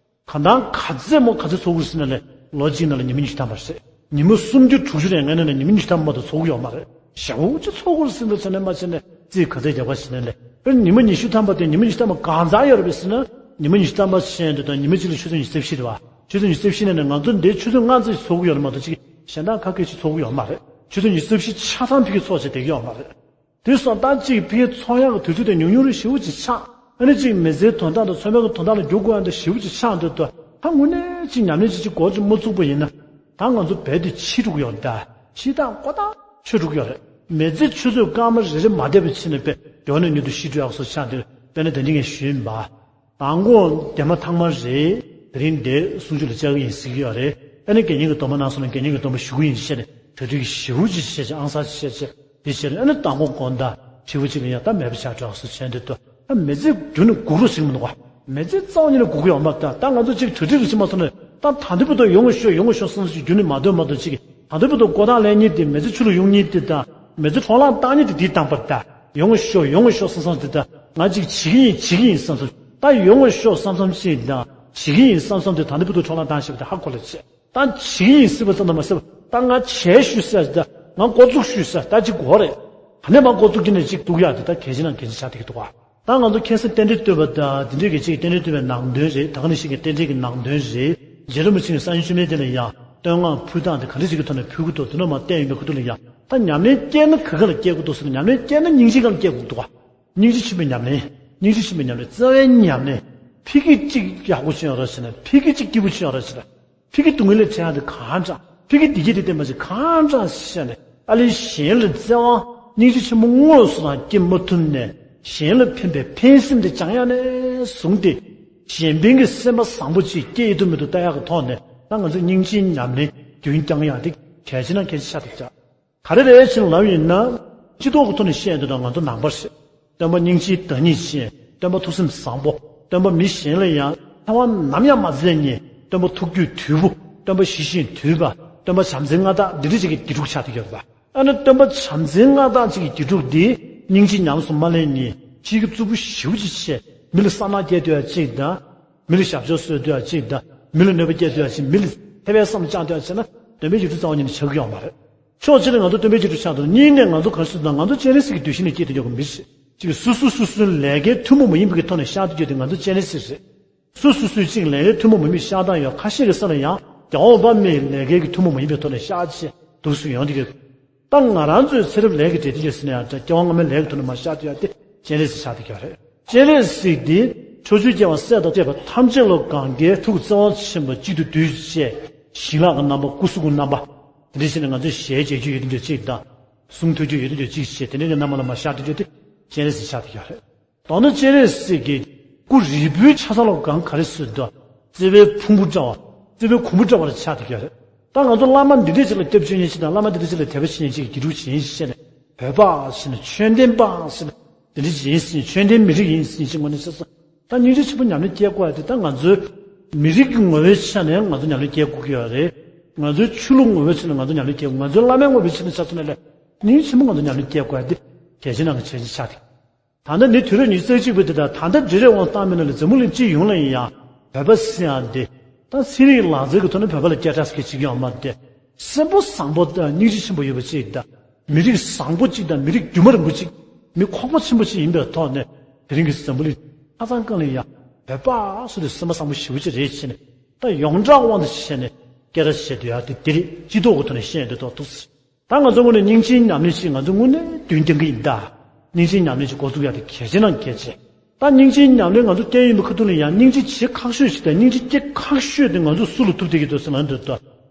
གང་ལྟར་ག་ཚད་མོ་ག་ཚད་ཚོགས་ཀྱི་རེད་ཟེར་ན་ལས་ལོ་གཅིག་ནང་ལ་ཉི་མ་ཉི་ཤུ་ཐམ་པ་རེད། ཉི་མ་སུམ་ཅུ་དྲུག་ཅུ་རེ་ལྔའི་ནང་ནས་ཉི་མ་ཉི་ཤུ་ཐམ་པ་མ་གཏོགས་ཚོགས་ཀྱི་ཡོད་མ་རེད། ཞེ་པོ་ཅིག་ཚོགས་ཀྱི་རེད་ཟེར་འདུག་ཟེར་ནས་མ་བྱས་ནས་རྩིས་ག་ཚད་རྒྱབ་ག་བྱས་ནས་ལས་ཨ་ཉི་མ་ཉི་ཤུ་ཐམ་པ་དེ་ཉི་མ་ཉི་ཤུ་ཐམ་པ་གང་ཚང་ཡོད་རེད་པས་ཟེར་ན། ཉི་མ་ཉི་ཤུ་ཐམ་པ་བྱས་འདུག་ད་ཉི་མ་གཅིག་ལ་ཆུ་ཚོད་ཉི་ཤུ་རྩ་བཞི་རེད་པ། ཆུ་ཚོད་ཉི་ཤུ་རྩ་བཞི་ནང་ནས་ང་ཚོ་འདིར་ཆུ་ཚོད་ལྔ་ཙམ་ཞིག་ཚོགས་ཀྱི་ཡོད་རེད་མ་གཏོགས་ཅིག་གཞན་དག་ཁ་སྐད་ཅིག་ཚོགས་ཀྱི་ཡོད་མ་རེད། ཆུ་ཚོད་ཉི་ཤུ་རྩ་བཞི་ཆ་ཚང་ཕ་གི་ཚོགས་བྱས་བསྡད་ཀྱི་ཡོད་མ་རེད། དེ་སོང་ཙང་གཅིག་ཕ་གི་ཚོགས་ཡག་གི་དུས་ཚོད་དེ་ཉུང་ཉུང་རེད། ཞེ་པོ་ཅིག་ཆགས། ཨ་ནི་གཅིག་མི་ཚེའི་དོན་དག་དང་ཚང་མའི་གི་དོན་དག་ལ་འགྱུར་དགོས་ཡག་འདི་ཞེ་པོ་ཅིག་ཆགས་འདུག་ད་དངོས་གནས་གཅིག་ཉམས་ལེན་ཅིག་གཅིག་འགོ་ཅིག་མ་བཙུགས་པ་ཡིན་ན། ད་ང་ཚོ་རྦད་དེ་ཕྱི་འགྲོ་གི་ཡོད་རེད་ད། ཕྱི་ཐག་མགོ་ཐག་ཆོད་འགྲོ་གི་ཡོད་རེད། མི་ཚེ་ཆུ་ཚོད་སྐར་མ་རེ་རེ་མ་བསྡད་པ་བྱས་ནས་དཔེ་མགྱོགས་ནས་མྱུར་དུ་ཤི་འགྲོ་ཡག་བཟོ་ཆགས་འདུག་དཔེར་ན་དེ་འདྲ་ངས་ཞུས་ཡིན་པ། མདང་དགོང་དེ་མ་ཐང་མ་རེད། དེ་རིང་འདིར་གསུང་ཆོས་ལ་བཅར་གི་ཡིན་ཟེར་གྱི་ཡོད་རེད། ཨ་ནི་དགེ་བསྙེན་གྱི་སྡོམ་པ་གནང་སོང་ན་དགེ་བསྙེན་གྱི་སྡོམ་པ་ཞུ་གི་ཡིན་ཞེས་ནས་གྲོས་བསྡུར་གྱི་ཞེ་པོ་ཅིག་བྱས་བྱས་ཨང་གསར་བྱས་བྱས་དེ་བྱས་ནས་ཨ་ནི་མདང་དགོང་དགོང་དག་ཕྱི་པོ་ཅིག་ལ་ཡང་ད་མེད་པ་ཆགས་འགྲོ་སོང་བྱས་འདུག་ད་མི་ཚེ་རྒྱུན་ནས་སྒུག་རོགས་བྱེད་ཀྱི་མི་འདུག་ག་མི་ཚེ་རྩ་བ་ཉིད་ནས་སྒུག་གི་ཡོད་མ་རེད། ད་ང་ཚོ་ཅིག་གྲ་སྒྲིག་རེ་བྱེད་མ་ཐུབ་ན་ད་ད་ལྟ་བར་དུ་ཡོང་གི་ཤོག་ཡོང་གི་ཤོག་བསམ་བསམ་ཅིག་རྒྱུན་ནས་མ་འདོད་མ་འདོད་ཅིག་ད་ལྟ་བར་དུ་མགོ་ཐང་ལེན་མཁན་དེ་མི་ཚེ་ཆུ་ལ་གཡུག་མཁན་དེ་དང་མི་ཚེ་འཕྲོ་བརླག་བཏང་མཁན་དེ་དེའི་དང་པར་ད་ཡོང་གི་ཤོག་ཡོང་གི་ཤོག་བསམ་བསམ་དེ་ད་ང་ཅིག་བྱེད་ཀྱི་ཡིན་བྱེད་ཀྱི་ཡིན་བསམ་བསམ་ད་ཡོང་གི་ཤོག་བསམ་བསམ་ཅིག་དང་བྱེད་ཀྱི་ཡིན་བསམ་བསམ་དེ་ད་ལྟ་བར་དུ་འཕྲོ་བརླག་བཏང་བཞག་པ་དེ་ཧ་གོ་ལ་བྱེད། ད་བྱེད་ཀྱི་ཡིན་སྲིད་པ་ཙམ་དུ་མ་ཟད་པ་ད་ང་བྱས་ཞུས་ཟེར་ད་ང་འགོ་བཙུགས་ཞུས་ཟེར་ད་ཅིག་གོ་རེད། ག་ནས་མ་འགོ་བཙུགས་ཀྱི་ནས་ཅིག་འདུག་ཡ་དེ་ད་གལ་ཆེ་ན་གལ་ཆེ་ཆགས་བསྡད་ཀྱི་འདུག་ག་ད་ང་ཚོ་ཁ་སང་རྟེན་འབྲེལ་བསྟོད་པ་ད་འདི་འདྲའི་གི་ཅིག་རྟེན་འབྲེལ་བསྟོད་པའི་ནང་དོན་རེད། ད་ག་ནང་བཞིན་གྱི་རྟེན་འབྲེལ་གྱི་ནང་དོན་རེད། རྗེ་རིན་པོ་ཆེ་གི་གསང་ཡུམ་མཆོད་མེ་དེ་ལ་ཡང་བསྟོད་བསྔགས་ཕུལ་སྟངས་དེ་ག་འདྲ་ཞིག་གི་ཐོག་ནས་ཕུལ་གྱི་འདུག་དེ་ནས་མ་བསྟན་ཡོད་པའི་ཁུ་ཐུག་ལ་ཡང་ད་ཉམས་ལེན་སྐྱེས་ན་ག་ག་ལ་སྐྱེ་དགོས་འདུག་ཟེར་ན་ཉམས་ལེན་སྐྱེས་ན་སྙིང་རྗེ་སྒང་ལ་སྐྱེ་དགོས་འདུག་ག་སྙིང་རྗེ་ཆེན་པོའི་ཉམས་ལེན། སྙིང་རྗེ་ཆེན་པོའི་ཉམས་ལེན། བརྩེ་བའི་ཉམས་ལེན། ཕ་གི་གཅིག་ཡག་པོ་བྱུང་ཡོད་རེད་ཟེར་ན་ཕ་གི་གཅིག་སྐྱིད་པོ་བྱུང་ཡོད་རེད་ཟེར་ན། ཕ་གི་སྡུག་བསྔལ་ལས་བྲལ་ཡག་དེ་གང་དྲག་ཕ་གི་བདེ་སྐྱིད་དེ་བསྟན་པ་ཞིག་གང་དྲག་ཤེས་ནས་ཨ་ལས་གཞན་ལ་བརྩེ་བ་སྙིང་རྗེ་ཆེན་པོ་དངོས་སུ་རང་སྐྱེ་མ་ཐུབ་ནས་གཞན་ལ་ཕན་པའི་ཕན་སེམས་དེ་བཅང་ཡག་ནས་བཟུང་སྟེ་གཞན་ཕན་གྱི་སེམས་པ་བཟང་པོ་ཅིག་སྐྱེ་ཡི་ཐུབ་མི་ཐུབ་ལྟ་ཡག་གི་ཐོག་ནས་ད་ང་ཚོ་སྙིང་རྗེའི་ཉམས་ལེན་རྒྱུན་བསྐྱང་ཡག་དེ་གལ་ཆེ་ན་གལ་ཆེ་ཆགས་བསྡད་ཀྱག་ག་རེ་རེད་ཅེས་ལབ་ཡིན་ན། སྤྱི་ཚོགས་ཀྱི་ཐོག་ནས་བཤད་འདོད་ན་ང་ཚོ་ནང་པ་རེད། སྟོན་པ་སྙིང་རྗེའི་བདག་ཉིད་ཅན། སྟོན་པ་ཐུགས་སེམས་བཟང་པོ། སྟོན་པ་མི་གཞན་ལ་ཡང་ཐལ་བ་ནམ་ཡང་མ་འཛེམ་མཁན། སྟོན་པ་ཐུགས་རྒྱུད་དུལ་པོ། སྟོན་པ་ཞི་ཞིང་དུལ་བ། སྟོན་པ་བྱམས་བརྩེའི་མངའ་བདག་འདི་འདྲ་ཅིག་གི་དེ་འདྲ་ཆགས་བསྡད་ཡོད་རེད་པ། ཨ་ནི་སྟོན་པ་བྱམས་བརྩེའི་མངའ་བདག་ཅིག་གི་དེ་འདྲ་འདི་སྙིང་རྗེ་ཉམས་སུ་མ་ལེན་མཁན་ཕྱིའི་གཙུག་པུ་ཞེ་པོ་ཅིག་བྱས། མི་ལ་བསམ་ནག་སྐྱེ་འདོད་ཡ་ཅིག་དང་། མི་ལ་ཞབས་ཕྱི་བཟོ་འདོད་ཡ་ཅིག་དང་། མི་ལ་གནོད་པ་སྐྱེལ་འདོད་ཡ་ཅིག་མི་ལ་ཐེ་བའི་བསམ་བློ་བཅངས་འདོད་ཡ་བྱས་ན་སྟོན་པའི་རྗེས་འགྲོ་རྩ་བ་ཉིད་ནས་ཆགས་ཀྱི་ཡོད་མ་རེད། ཕྱོགས་གཅིག་ནས་ང་ཚོ་སྟོན་པའི་རྗེས་འགྲོ་ཆགས་འདུག་གཉིས་ནས་ང་ཚོ་ག་རེ་ཟེར་ན་ང་ཚོ་སྤྱན་རས་གཟིགས་ཀྱི་གདུལ་ཞིང་ནས་སྐྱེས་བསྡད་ཡོད་པ་མི་རེད། གཅིག་སོ་སོ་སོ་སོའི་ལས་ཀའི་ཐུན་མོང་མ་ཡིན་པའི་གི་ཐོག་ནས་ཤར་བསྡད་ཡོད་དེ་ང་ཚོ་སྤྱན་རས་གཟིགས་རེད། སོ་སོ་སོའི་གཅིག་ལས་ཀའི་ཐུན་མོང་མ་ཡིན་པའི་ཤར་སྟངས་ཡོད། ཁ་ཤས་ཀྱི་ས་ལ་ཡང་རྒྱལ་བ་དཔལ་མོའི་ལས་ཀའི་གི་ཐུན་མོང་མ་ཡིན་པའི་ཐོག་ནས་ཤར་བྱས་འདུག་སུ་ཡོང་བསྡད་ཡོད། ད་ང་རང་ཚོའི་ཚེ་རབས་ལས་ཀྱི་འབྲས་དེ་ཅི་ཟེར་ན་ཡང་སྐྱེ་བ་སྔ་མའི་ལས་ཀྱི་ཐོག་ནས་མར་ཤར་བསྡད་ཡོད་དེ་སྤྱན་རས་གཟིགས་ཆགས་བསྡད་ཡོད་རེད། སྤྱན་རས་གཟིགས་དེ་ཕྱོགས་བཅུའི་སྐྱེ་བ་སྲས་དང་བཅས་པ་ཐམས་ཅད་ལ་གང་གའི་ཐུགས་བརྩེ་བ་ཆེན་པོ་གཅིག་ཏུ་བསྡུས་བྱས་བྱིན་རླབས་ཀྱི་རྣམ་པ་སྐུ་གཟུགས་ཀྱི་རྣམ་པ་དེ་འདྲ་བྱས་ནས་ང་ཚོས་ཞལ་མཇལ་རྒྱུ་ཡོད་དེ་འདྲ་གཅིག་དང་། གསུང་ཐོས་རྒྱུ་ཡོད་དེ་འདྲ་གཅིག་བྱས་དེ་འདྲ་གི་རྣམ་པ་ལ་མར་ཤར་བསྡད་ཡོད་དེ་སྤྱན་རས་གཟིགས་ཆགས་བསྡད་ཡོད་རེད། མདོར་ན་སྤྱན་རས་གཟིགས་ཀྱི་སྐུ་རིལ་པོའི་ཆ་ཚང་ལ་གང་ག་རེ་ཟེར་འདུག་བརྩེ་བའི་ཕུང་པོ་འདྲ་བ། བརྩེ་བའི་གོང་བུ་འདྲ་བ་ལ་ཆགས་བསྡད་ཡོད་རེད། ད་ང་ཚོ་བླ་མ་འདི་འདྲས་ཅིག་ལ་སྐྱབས་བཅོལ་མཁན་ཞིག་དང་བླ་མ་འདི་འདྲས་ཅིག་ལ་དད་པ་བྱེད་མཁན་ཅིག་གི་དེ་འདྲ་ཅིག་ཡིན་ཞེས་ནས་བོད་པ་ཟེར་ནས་ཆོས་ལྡན་པ་ཟེར་ནས་འདི་འདྲ་ཅིག་ཡིན་ཟེར་ནས་ཆོས་ལྡན་མི་རིགས་ཡིན་ཟེར་ནས་ཅིག་ངོས་ནས་བཤད་ས་ད་སྙིང་རྗེ་ཆེན་པོ་ཉམས་ལེན་སྐྱེལ་དགོས་ཡ་དེ་ད་ང་ཚོའི་མི་རིགས་ཀྱི་ངོ་བོའི་ཆ་ནས་ང་ཚོ་ཉམས་ལེན་སྐྱེལ་དགོས་ཀྱི་ཡོད་རེད། ང་ཚོའི་ཆོས་ལུགས་ངོ་བོའི་ཆ་ནས་ང་ཚོ་ཉམས་ལེན་སྐྱེལ་དགོས། ང་ཚོའི་བླ་མའི་ངོ་བོའི་ཆ་ནས་ཆ་མཚོན་ན་ལས་སྙིང་རྗེ་ཆེན་པོ་ང་ཚོ་ཉམས་ལེན་སྐྱེལ་དགོས་ཡ་དེ་གལ་ཆེ་ནང་གི་གལ་ཆེ་ཆགས་ཏེ། ད་ལྟ་འདི་དུས་རབས་ཉི་ཤུ་རྩ་གཅིག་པའི་དུས་དང་ད་ལྟ་འབྲི་རེས་དབང་བཏང་མི་ནང་ལ་འཛམ་བུ་གླིང་སྤྱི་ཡོངས་ལ་ཡིན་ཡང་བོད་པ་ཟེར་ཡག་འདི་ད་ཚན་རིག་ལག་རྩལ་གྱི་ཐོག་ནས་བོད་པ་ལ་སྐད་གྲགས་སྐད་ཅིག་ཡོང་མ་སྟེ། སེམས་པ་བཟང་པོ་དང་སྙིང་རྗེ་ཆེན་པོ་ཡོད་པ་ཅིག་དང་ མི་རིགས་བཟང་པོ་གཅིག་དང་མི་རིགས་རྒྱུ་མ་རིང་པོ་གཅིག་མི་ཁོག་པ་ཆེན་པོ་གཅིག་ཡིན་པའི་ཐོག་ནས། དེ་རིང་གི་འཛམ་བུ་གླིང་ཆ་ཚང་སྒང་ལ་ཡ་བོད་པ་སུ་དེ་སེམས་པ་བཟང་པོ་ཞེ་པོ་ཅིག་རེད་བྱས་ནས། ད་ཡོངས་གྲགས་དབང་དུ་བྱས་ནས་སྐད་ཆ་བཤད་སྡོད་ཡ་དེ་དེ་རེད། སྤྱི་ཚོགས་ཀྱི་ཐོག་ནས་བཤད་འདོད་ཐོག་ཐུག་ད་ང་ཚོ་ངོས་ནས་སྙིང་རྗེའི་ཉམས་ལེན་ཞིག་ང་ཚོ་དངོས་གནས་མདུན་རྒྱང་གི་ཡིན་ད། སྙིང་རྗེའི་ཉམས་ལེན་ཞིག་འགོ་འཛུགས་ཡ་དེ་གལ་ཆེ་ནང་གལ་ཆེ། ད་སྙིང་རྗེའི་ཉམས་ལེན་ང་ཚོ་བསྟན་ཡོད་པའི་ཁ་ཐུག་ལ་ཡང་སྙིང་རྗེ་བྱེད་ཁག་ཤོས་ཤིག་དང་སྙིང་རྗེ་སྐྱེ་ཁག་ཤོས་དེ་ང་ཚོ་སུ་ལ་ཐུག་བསྡད་ཀྱི་འདུག་ཟེར་ན། འདི་ལྟ་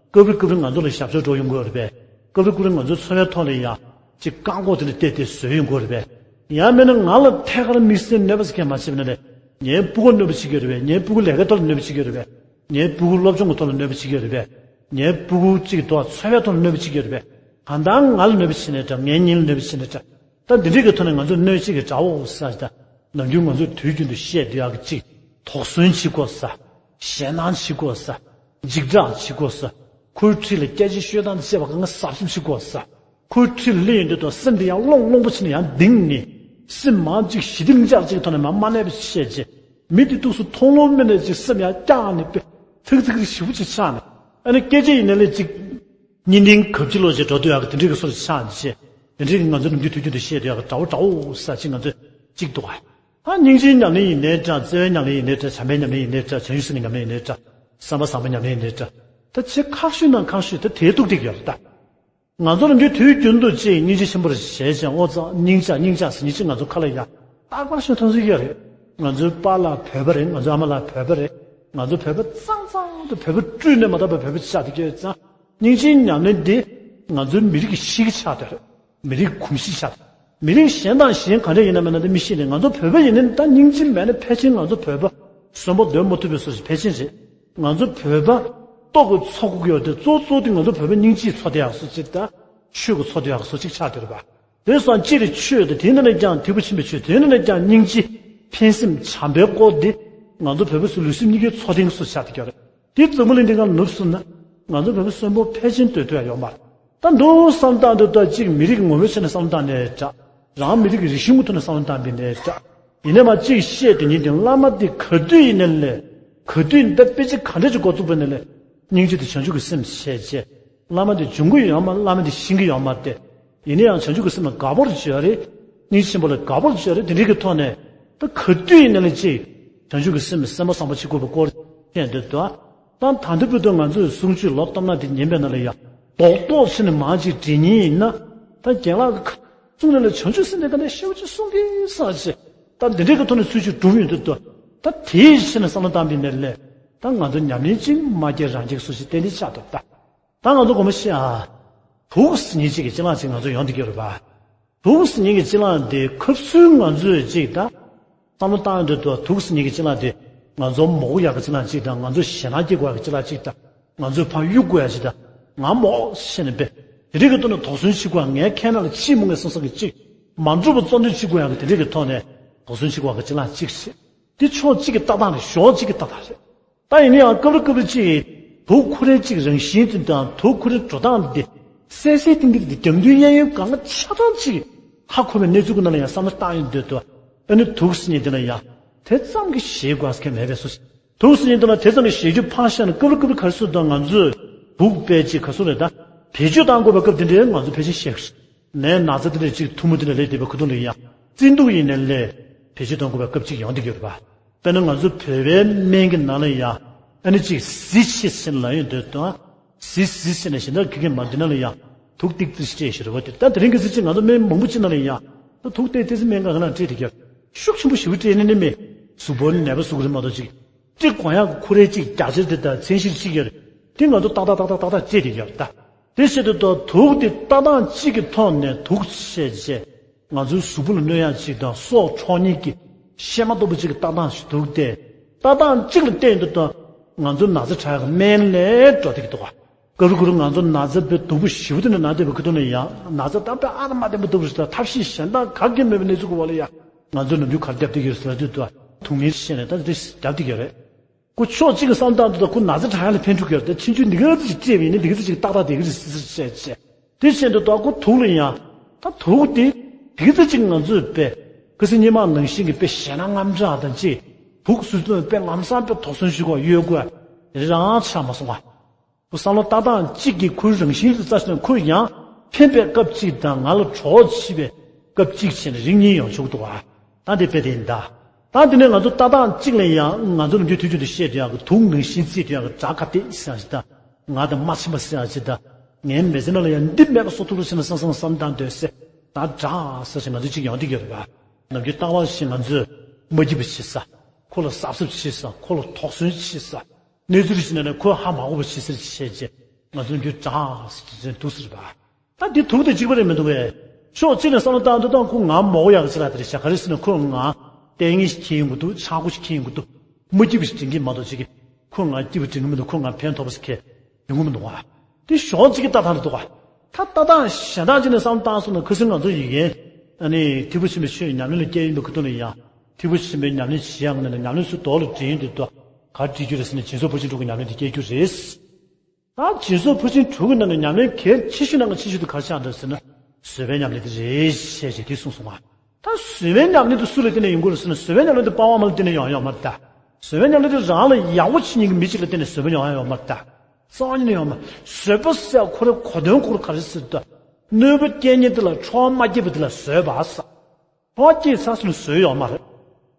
སྐབས་རེ་སྐབས་རེ་ང་ཚོ་ལ་ཞབས་ཞུ་འགྲོ་ཡོང་གི་ཡོད་རེད་པས། སྐབས་རེ་སྐབས་རེ་ང་ཚོ་འཚོ་བའི་ཐོག་ལ་ཡང་ཅིག་བཀག་འགོག་དེ་འདྲ་བལྟས་ཏེ་བཟོས་ཡོང་གི་ཡོད་རེད་པས། ཡང་མིན་ན་ང་ལ་ཐད་ཀར་དམིགས་བསལ་གནོད་པ་ཟེར་མཁན་མ་བྱས་པ་ན་ལས། ངའི་སྤུ་གུ་གནོད་པ་བྱེད་ཀྱི་ཡོད་རེད་པས། ངའི་སྤུ་གུ་ལས་ཀའི་ཐོག་ལ་གནོད་པ་བྱེད་ཀྱི་ཡོད་རེད་པས། ངའི་སྤུ་གུ་སློབ་སྦྱོང་གི་ཐོག་ལ་གནོད་པ་བྱེད་ཀྱི་ཡོད་རེད་པས། ངའི་སྤུ་གུ་གཅིག་ཐོག་འཚོ་བའི་ཐོག་ལ་གནོད་པ་བྱེད་ཀྱི་ཡོད་རེད་པས། གང་ལྟར་ང་ལ་གནོད་པ་བྱེད་ནའི་འདྲ། ངའི་གཉེན་ལ་གནོད་པ་བྱེད་ནའི་འདྲ། ད་འདི་འདྲའི་གི་ཐོག་ནས་ང་ཚོ་གནོད་བྱེད་ཀྱི་དགྲ་བོ་ཟེར་ད། ནམ་རྒྱུན་ང་ཚོས་དུས་རྒྱུན་དུ་བཤད་སྡོད་ཡག་གི་གཅིག་དོགས་ཟོན་བྱེད་དགོས་ས། ཞེད་སྣང་བྱེད་དགོས་ས། འཇིགས་སྐྲག་བྱེད་དགོས་ས། ཁོའི་འཁྲིས་ལ་སྐད་ཆ་ཤོད་སྟངས་དང་བཅས་པ་གང་ག་གཟབ་གཟབ་བྱེད་དགོས་ས། ཁོའི་འཁྲིས་ལ་སླེབས་ཡོང་དུས་དང་སེམས་དེ་ཡང་ཀློང་ཀློང་པོ་བྱས་ནས་ཡང་ལྡིང་ནས། སེམས་མང་གཅིག་ཞི་བདེ་ལྕག་གཅིག་གི་ཐོག་ནས་མ་མ་གནས་པ་བཤད་རྗེས། མི་དེ་ཐུགས་སུ་མཐོང་ལོང་མེད་ནས་ཅིག་སེམས་ཡང་སྐྱག་ནས་པེ་ཐིག་ཐིག་རེ་ཞེ་པོ་ཅིག་ཆགས་ནས། ཨ་ནི་སྐད་ཆ་ཡིན་ན་ལས་ཅིག་གཉིས་ལྡན་གབ་ཅི་ལོ་ཅིག་འགྲོ་སྡོད་ཡག་གི་དེ་འདྲའི་གི་སོ་ཆགས་རྗེས། དེ་འདྲའི་གི་ང་ཚོ་ནམ་རྒྱུན་དུས་རྒྱུན་དུ་བཤད་སྡོད་ཡག་གི་དགྲ་བོ་དགྲ་བོ་ས་ཅིག་ང་ཚོས་ཅིག་འདུག་ཨ། ཨ་སྙིང་རྗེའི་ཉམས་ལེན་ཡིན་ནའི་འདྲ། བརྩེ་བའི་ཉམས་ལེན་ཡིན་ནའི་འདྲ། བྱམས་པའི་ཉམས་ལེན་ཡིན་ནའི་འདྲ། བྱང་ཆུབ་སེམས་ཀྱི་ཉམས་ལེན་ཡིན་ནའི་འདྲ། བསམ་པ་བཟང་པོའི་ཉམས་ལེན་ཡིན་ནའི་འདྲ། ད་བྱེད་ཁག་ཤོས་ནང་ཁག་ཤོས་ད་དེའི་ཐུག་བསྡད་ཀྱི་ཡོད་རེད་ད། ང་ཚོ་ནམ་རྒྱུན་དུས་རྒྱུན་དུ་ཅིག་སྙིང་རྗེ་ཆེན་པོ་རེ་བྱས་ཅིང་ཨོ་ཙང་སྙིང་རྗེ་སྙིང་རྗེ་ཟེར་མཁན་ཅིག་ང་ཚོ་ཁ་ལ་ཡ་རྟག་པར་ཤོད་ཐུབ་ཀྱི་ཡོད་རེད། ང་ཚོའི་པཱ་ལགས་བོད་པ་རེད། ང་ཚོའི་ཨ་མ་ལགས་བོད་པ་རེད། ང་ཚོ་བོད་པ་གཙང་གཙང་དུ་བོད་པ་སྤྲུལ་ནས་མ་དག་པའི་བོད་པ་ཆགས་བསྡད་ཀྱི་ཡོད་ཙང་། སྙིང་རྗེའི་ཉམས་ལེན་འདི་ང་ཚོའི་མི་རིགས་ཀྱི་གཤིས་ཀ་ཆགས་བསྡད་རེད། མི་རིགས་གོམས་གཤིས་ཆགས། མི་རིགས་གཞན་དང་གཞན་ག་འདྲ་ཡིན་ན་མིན་ན་དེ་མི་ཤེས་ནས། ང་ཚོ་བོད་པ་ཡིན་ནའི་ད་སྙིང་རྗེ་མེད་ན་ཕལ་ཆེར་ང་ཚོ་བོད་པ་གསོན་པོ་སྡོད་མ་ཐུབ་པའི་བཟོ་ཞིག་ཕལ་ཆེར་རེད། ང་ཚོ་བོད་པ་ལྟོ་གོས་འཚོ་དགོས་ཀྱི་ཡོད་དེ་གཙོ་བོ་གཙོ་བོ་དེ་ང་ཚོ་བོད་པ་སྙིང་རྗེས་འཚོ་བསྡད་ཡག་བཟོ་ཅིག་དང་། ཆོས་ཀྱིས་འཚོ་བསྡད་ཡག་བཟོ་ཅིག་ཆགས་བསྡད་རེད་པ། དེ་སོང་སྤྱིར་ཆོས་དང་དེའི་ནང་ནས་ཀྱང་ཐེག་པ་ཆེན་པོའི་ཆོས། དེའི་ནང་ནས་ཀྱང་སྙིང་རྗེ་ཕན་སེམས་བྱམས་པའི་སྐོར་འདི་ང་ཚོ་བོད་པ་ཚོའི་ལུས་སེམས་གཉིས་ཀའི་འཚོ་རྟེན་གྱི་བཟོ་ཆགས་བསྡད་ཀྱི་ཡོད་རེད། དེ་འཛམ་བུ་གླིང་འདི་སྒང་ལ་ལུས་སོང་ན། ང་ཚོ་བོད་པ་གསོན་པོ་ཕལ་ཆེར་སྡོད་ཐུབ་ཡ་ཡོད་མ་རེད། ད་འདུག་བསམ་སྟངས་འདི་ལྟར་གཅིག་མི་རིགས་ངོ་བོའི་ཆ་ནས་བསམ་བློ་བཏང་ནའི་འདྲ། རང་མི་རིགས་ཀྱི་རིག་གཞུང་གི་ཐོག་ནས་བསམ་བློ་བཏང་བ་ཡིན་ནའི་འདྲ། ཡིན་ནའི་མ་གཅིག་བཤད་དེ་ཉིན་དེ་བླ་མ་དེ་ག་དུས་ཡིན་ནའི་ལས། ག་དུས་ཡིན་ད་དཔེ་ཆ་ག་འདྲ་ཅིག་འགོ་བཙུགས་པ་ཡིན་ནའི་ལས། སྙིང་རྗེ་དེ་བྱང་ཆུབ་ཀྱི་སེམས་བྱས་བྱས། བླ་མ་དེ་འབྱུང་གི་ཡོད་མ་བླ་མ་དེ་ཤེས་ཀྱི་ཡོད་མ་དེ། ཡིན་ན་ཡང་བྱང་ཆུབ་ཀྱི་སེམས་ལ་དགའ་པོ་རེ་བྱེད་ཡ་རེད། སྙིང་རྗེ་ཆེན་པོ་ལ་དགའ་པོ་རེ་བྱེད་ཡ་རེད། དེ་འདྲའི་གི་ཐོག་ནས་ད་ག་དུས་ཡིན་ནའི་ལས་ཅིག་བྱང་ཆུབ་ཀྱི་སེམས་སེམས་པ་བཟང་པོ་བྱེད་དགོས་པའི་སྐོར་བཤད་འདོད་འདུག་ད་ད་ལྟ་བར་དུ་ང་ཚོས་གསུང་ཆོས་ལོ་སྟོང་ལྔ་དེ་ཉན་པའི་ནང་ལ་ཡང་རྡོག་རྡོག་ཕྱིན་ནས་མང་ཅིག་འདྲི་མཁན་ཡིན་ན། ད་རྒན་ལགས་ཀྱི་ཁ་གསུང་ནས་ལ་བྱང་ཆུབ་སེམས་དེ་ག་ནས་ཤེས་པ་ཅིག་གསུང་གི་ས་ཅིག་ད་འདི་འདྲའི་གི་ཐོག་ནས་ཚུལ་ཆུ་གྲུབ་ཡོང་དུས་ད་ད་དེའི་ཕྱིན་ནས་བསམ་བློ་བཏང་པའི་ནས་ལས། ད་ང་ཚོ་ཉམས་ལེན་ཅིག་མ་སྐྱེ་རང་སྐྱེ་གི་སུ་ཞིག་ཏན་ཏན་ཆགས་འདུག་ད་ད་ང་ཚོ་དགོངས་པ་བཞེས་ཨ། དུག་ཟེར་མཁན་ཅིག་གི་ཅི་ལ་ཅིག་ང་ཚོ་ཡོང་བསྡད་ཀྱི་ཡོད་རེད་པ། དུག་ཟེར་མཁན་གྱི་ཅི་ལ་དེ་ཁབ་སུལ་ང་ཚོས་ཅིག་ད། བསམ་བློ་བཏང་ཡོང་དུས་དུག་ཟེར་མཁན་གྱི་ཅི་ལ་དེ་ང་ཚོ་མོག་ཡག་གི་ཅི་ལ་ཅིག་དང་། ང་ཚོ་ཞེད་སྣང་སྐྱེ་དགོས་ཡག་གི་ཅི་ལ་ཅིག་དང་། ང་ཚོས་ཕར་གཡུག་དགོས་ཡག་ཅིག་དང་། ང་མོག་ཤེས་ནས་པས། དེ་རིགས་ཀྱི་ཐོག་ནས་དོགས་ཟོན་བྱེད་དགོས་ཡག་ངའི་ཁྱེད་རང་ལ་ཅིག་མོ་ངས་སོང་སོང་གི་ཅིག་མ་འགྲུབ་པ་གཙོ་འདོན་བྱེད་དགོས་ཡག་གི་དེ་རིགས་ཀྱི་ཐོག་ནས་དོགས་ཟོན་བྱེད་དགོས་ཡག་གི་ཅི་ལ་ཅིག་རེད། དེ་ཕྱོགས་གཅིག་གི་ལྟ་སྟངས་རེད། ཕྱོགས་གཅིག་གི་ལྟ་སྟངས་རེད། ད་ཡིན་ན་ཡང་སྐབས་རེ་སྐབས་རེ་ཅིག་དུག་ཁུ་རའི་ཅིག་རང་བཞིན་དེ་དང་དུག་ཁུ་རའི་འགྲོ་སྟངས་དེ་གསལ་གསལ་ཏིང་ཏིང་དེ་རྒྱབ་མདུན་གཡས་གཡོན་སྒང་ག་ཆ་ཚང་ཅིག་ཧ་གོ་བའི་གནས་ཚུལ་གྱི་ནང་ལ་ཡང་བསམ་བློ་བཏང་ཡོང་དུས་དུ། ཨ་ནི་དུག་ཟེར་མཁན་དེ་ལ་ཡང་དེ་ཙམ་གྱིས་ཞེད་དགོས་ས་གང་མེད་པའི་བཟོ། དུག་ཟེར་མཁན་དེ་ལ་དེ་ཙམ་གྱིས་ཞེད་རྒྱུ་ཕར་བཞག་ན། སྐབས་རེ་སྐབས་རེ་ག་རེ་ཟེར་དང་ང་ཚོས་དུག་དཔེ་ཅིག་ག་ཚོད་རེད་ད། བེད་སྤྱོད་བཏང་དགོས་པའི་སྐབས་དེ་འདྲའི་ང་ཚོ་ཕལ་ཆེར་ཤེས་ཀྱི་རེད། ནས་ན་ཚ་དེ་འདྲ་ཅིག་ཐུང་མོ་དེ་འདྲ་ལས་བསྡད་པའི་ཁ་ཐུག་ལ་ཡང་བཙན་དུག་ཡིན་ནའི་ལས་བེད་སྤྱོད་གཏོང་དགོས་པའི་སྐབས་ཅིག་ཡོང་བསྡད་ཀྱི་ཡོད་རེད་པ། དཔེར་ན་ང་ཚོ་བོད་པའི་སྨན་གྱི་ནང་ལ་ཡང་ཨ་ནི་ཅིག་གཟི་བྱས་ཟེར་ལབ་ཡོང་དུས་དང་། གཟི་གཟི་ཟེར་ནས་གཞན་དག་གི་གེ་མ་འདི་ནང་ལ་ཡང་དུག་ཏིག་ཙི་སྤྲད་ཤེས་རེད་པ། དེ་ད་དེ་རིང་གི་གཟི་ཅིག་ང་ཚོ་སྨན་མང་པོ་ཅིག་ནང་ལ་ཡང་ད་དུག་ཏིག་ཙི་སྨན་གང་ག་ནང་སྤྲད་བསྡད་ཀྱི་ཡོད། ཤུགས་ཆེན་པོ་ཞེ་པོ་སྤྲད་ནས་ནི་མེད། གཟུགས་པོ་ནད་པ་གཟུགས་རིགས་མ་གཏོགས་ཅིག་སྤྲད་དགོས་ཡག་གི་ཁུ་རེ་ཅིག་རྒྱ་ཆེར་དེ་དང་མཚན་གཞིར་ཅིག་ཡོད་རེད། དེ་ང་ཚོ་ཏག་ཏག་ཏག་ཏག་ཏག་ཏག་སྤྲད་བསྡད་ཀྱི་ཡོད་རེད་ད། དེ་བྱེད་དུས་ད་དུག་དེ་ལྟ་སྟངས་གཅིག་གི་ཐོག་ནས་དུག་བྱས་རྗེས་ང་ཚོའི་གཟུགས་པོ་ལ་གནོད་ཡག་ཅིག་དང་སྲོག་འཕྲོག་མཁན་གྱི་གཤེད་མ་ལྟ་བུ་ཅིག་གི་ལྟ་སྟངས་ཤིག་འདུག་སྟེ། ལྟ་སྟངས་གཅིག་ལ་བལྟས་ཡོང་དུས་ད་ང་ཚོ་ན་ཚ་དྲག་ཡག་སྨན་ལས་འགྲོ་བསྡད་ཀྱི་འདུག་ག་སྐབས་རེ་སྐབས་རེ་ང་ཚོ་ན་ཚ་དཔེ་སྡུག་པོ་ཞེ་པོ་དེ་འདྲ་ན་བསྡད་པའི་ཁ་ཐུག་ནས་ཡང་ན་ཚ་ད་དཔེ་ཨ་ན་མ་བདེ་པོ་འདུག་རེད། ད་ཐབས་ཤེས་གཞན་དག་ག་གེ་མེད་པའི་གནས་ཚུལ་གྱི་འོག་ལ་ཡང་ང་ཚོ་ནམ་རྒྱུན་ག་རེ་བརྒྱབ་བསྡད་ཀྱི་ཡོད་ཟེར་དུས་ད་དུག་ངན་བཤད་ནས་ད་འདི་བརྒྱབ་བསྡད་ཀྱི་ཡོད་རེད། ཁོ་ཕྱོགས་གཅིག་གི་བསམ་སྟངས་དེ་ད་ཁོ་ན་ཚ་དྲག་ཡག་ལ་ཕན་ཐོགས་ཀྱི་ཡོད་རེད། ད་ཆུང་ཆུང་འདི་ག་ཙམ་ཅིག་སྤྲད་པ་ཡིན་ན་འདི་ག་ཙམ་ཅིག་ཏག་ཏག་འདི་ག་ཙམ་ཅིག་བསད་བྱས། དེ་བཞིན་དུ་ད་ཁོ་དུག་ལ་ཡང་ད་དུག་དེ་འདི་ག་ཙམ་ཅིག་ང་ཚོས་དཔེ་ཁ་སང་ཉི་མ་ནང་བཞིན་གྱི་དཔེ་ཞེད་སྣང་དངངས་སྐྲག་དང་ཅིག་དུག་སུས་བཏོན་དཔེ་ལམ་སང་དཔེ་དོགས་ཟོན་ཞུ་དགོས་གཡོལ་དགོས་རང་ཆགས་མ་སོང་བ། ཁོ་བསམ་བློ་ལྟ་སྟངས་གཅིག་གིས་ཁོའི་རང་བཞིན་དུ་རྩ་ཆེ་ན་ཁོས་ཡང་ ཕན་པའི་སྐབས་གཅིག་དང་ང་ལ་གྲོགས་བྱེད་པའི་སྐབས་གཅིག་བྱས་ནས་རིགས་གཉིས་ཡོང་ཆོག་འདུག་ཨ། ད་འདི་དཔེ་དེ་ཡིན་ད། ད་འདི་ནས་ང་ཚོ་ལྟ་སྟངས་གཅིག་ལ་ཡང་ང་ཚོ་ནམ་རྒྱུན་དུས་རྒྱུན་དུ་བཤད་བསྡད་ཡག་གི་དུག་ནང་བཞིན་བརྩིས་བསྡད་ཡག་གི་དགྲ་ཁ་གཏད་ཟེར་ཡག་ཅིག་དང་། ང་དང་མ་ཕྱིན་པ་ཟེར་ཡག་ཅིག་དང་། ངའི་མི་ཚེ་ནང་ལ་ཡང་འདི་མེད་པ་བཟོ་ཐུབ་རོགས་བྱས་ན་བསམ་བསམ་བསམ་བཏང་སྡོད་སེ། ད་དགྲ་ཟེར་ཞིག་ང་ཚོ་གཅིག་ཡོང་བསྡད་ཡོད་རེད་པ། ནམ་རྒྱུན་ལྟ་བ་བཞིན་ང་ཚོས་མ་སྐྱིད་པ་བྱེད་ས། ཁོ་ལ་གཟབ་གཟབ་བྱེད་ས། ཁོ་ལ་དོགས་ཟོན་བྱེད་ས། གནས་ཚུལ་ཞིག་ནང་ནས་ཁོས་ཧ་མ་གོ་བ་བྱེད་ཟེར་བྱས་རྗེས་ང་ཚོ་འདུག་དྲག་ཟེར་དུས་ཚོད་འདུག་ཟེར་བ། ད་འདི་དུག་དང་གཅིག་པ་རེད་མི་འདུག་གས། ཕྱོགས་གཅིག་ནས་བསམ་བློ་བཏང་དུས་ད་ཁོ་ང་མ་གོ་ཡག་ཅིག་ལ་དེ་རེད་ཤག་ག་རེ་ཟེར་ན་ཁོས་ང་ལྟས་ངན་ཞིག་འཁྱེར་ཡོང་གི་འདུག་ཆག་སྒོ་ཞིག་འཁྱེར་ཡོང་གི་འདུག་མ་སྐྱིད་པ་ཞིག་དྲན་གྱི་མ་གཏོགས་ཅིག་གིས་ཁོས་ང་སྐྱིད་པ་དྲན་གྱི་མི་འདུག་ཁོས་ང་ཕན་ཐོགས་པ་ཞིག་འཁྱེར་ཡོང་གི་མི་འདུག་བ། འདི་ཕྱོགས་གཅིག་གི་ལྟ་སྟངས་རེད་འདུག་ག་ད་ལྟ་སྟངས་གཞན་དག་ཅིག་ནས་བསམ་བློ་བཏང་སོང་ན་ཁ་སང་ང་ཚོ་ཡི་གེ་ཨ་ནི་ཐེག་པ་ཆེན་པོའི་ཆོས་ཉམས་ལེན་ལ་བསྐྱལ་ཡིན་པའི་ཁ་ཐུག་ལ་ཡང་ཐེག་པ་ཆེན་པོའི་ཉམས་ལེན་བྱེད་ཡག་ནང་ནས་ཉམས་ལེན་ཚུར་ལྡོག་ལ་འདྲེན་ཡོང་དུས་ད་ག་རེ་འབྲི་རྒྱུ་རེད་ཟེར་ན་སྦྱིན་སོགས་ཕར་ཕྱིན་དྲུག་གི་ཉམས་ལེན་དེ་བསྐྱལ་རྒྱུ་རེད། ད་སྦྱིན་སོགས་ཕར་ཕྱིན་དྲུག་གི་ནང་ནས་ཉམས་ལེན་གལ་ཆེ་ཤོས་ནང་གལ་ཆེ་ཤོས་དེ་ག་རེ་ཆགས་འདུག་ཟེར་ན། བཟོད་པའི་ཉམས་ལེན་དེ་རེད་ཅེས་བྱས་དེ་གསུངས་སོང་ང་། ད་བཟོད་པའི་ཉམས་ལེན་དེ་སུ་ལ་བརྟེན་ནས་ཡོང་གི་རེད་ཟེར་ན་བཟོད་པའི་ཉམས་ལེན་དེ་པ་ཕ་མ་ལ་བརྟེན་ནས་ཡོང་ཡོད་མ་རེད་ད། བཟོད་པའི་ཉམས་ལེན་དེ་རང་ལ་ཡག་པོ་བྱེད་མཁན་གྱི་མི་གཅིག་ལ་བརྟེན་ནས་བཟོད་པ་ཡོང་ཡོད་མ་རེད་ད། རྩ་བ་ཉིད་ནས་ཡོང་མ། བཟོད་པ་ཟེར་ཁོ་རའི་གོ་དོན་ཁོ་ར་ག་རེ་ཟེར་ད། གནོད་པ་སྐྱེལ་མཁན་དེ་ལ་ཁྲོ་བ་མ་སྐྱེས་པ་དེ་ལ་བཟོད་པ་ཟེར། ཁྲོ་བ་སྐྱེས་ཚར་སོང་ན་བཟོད་ཡོད་མ་རེད།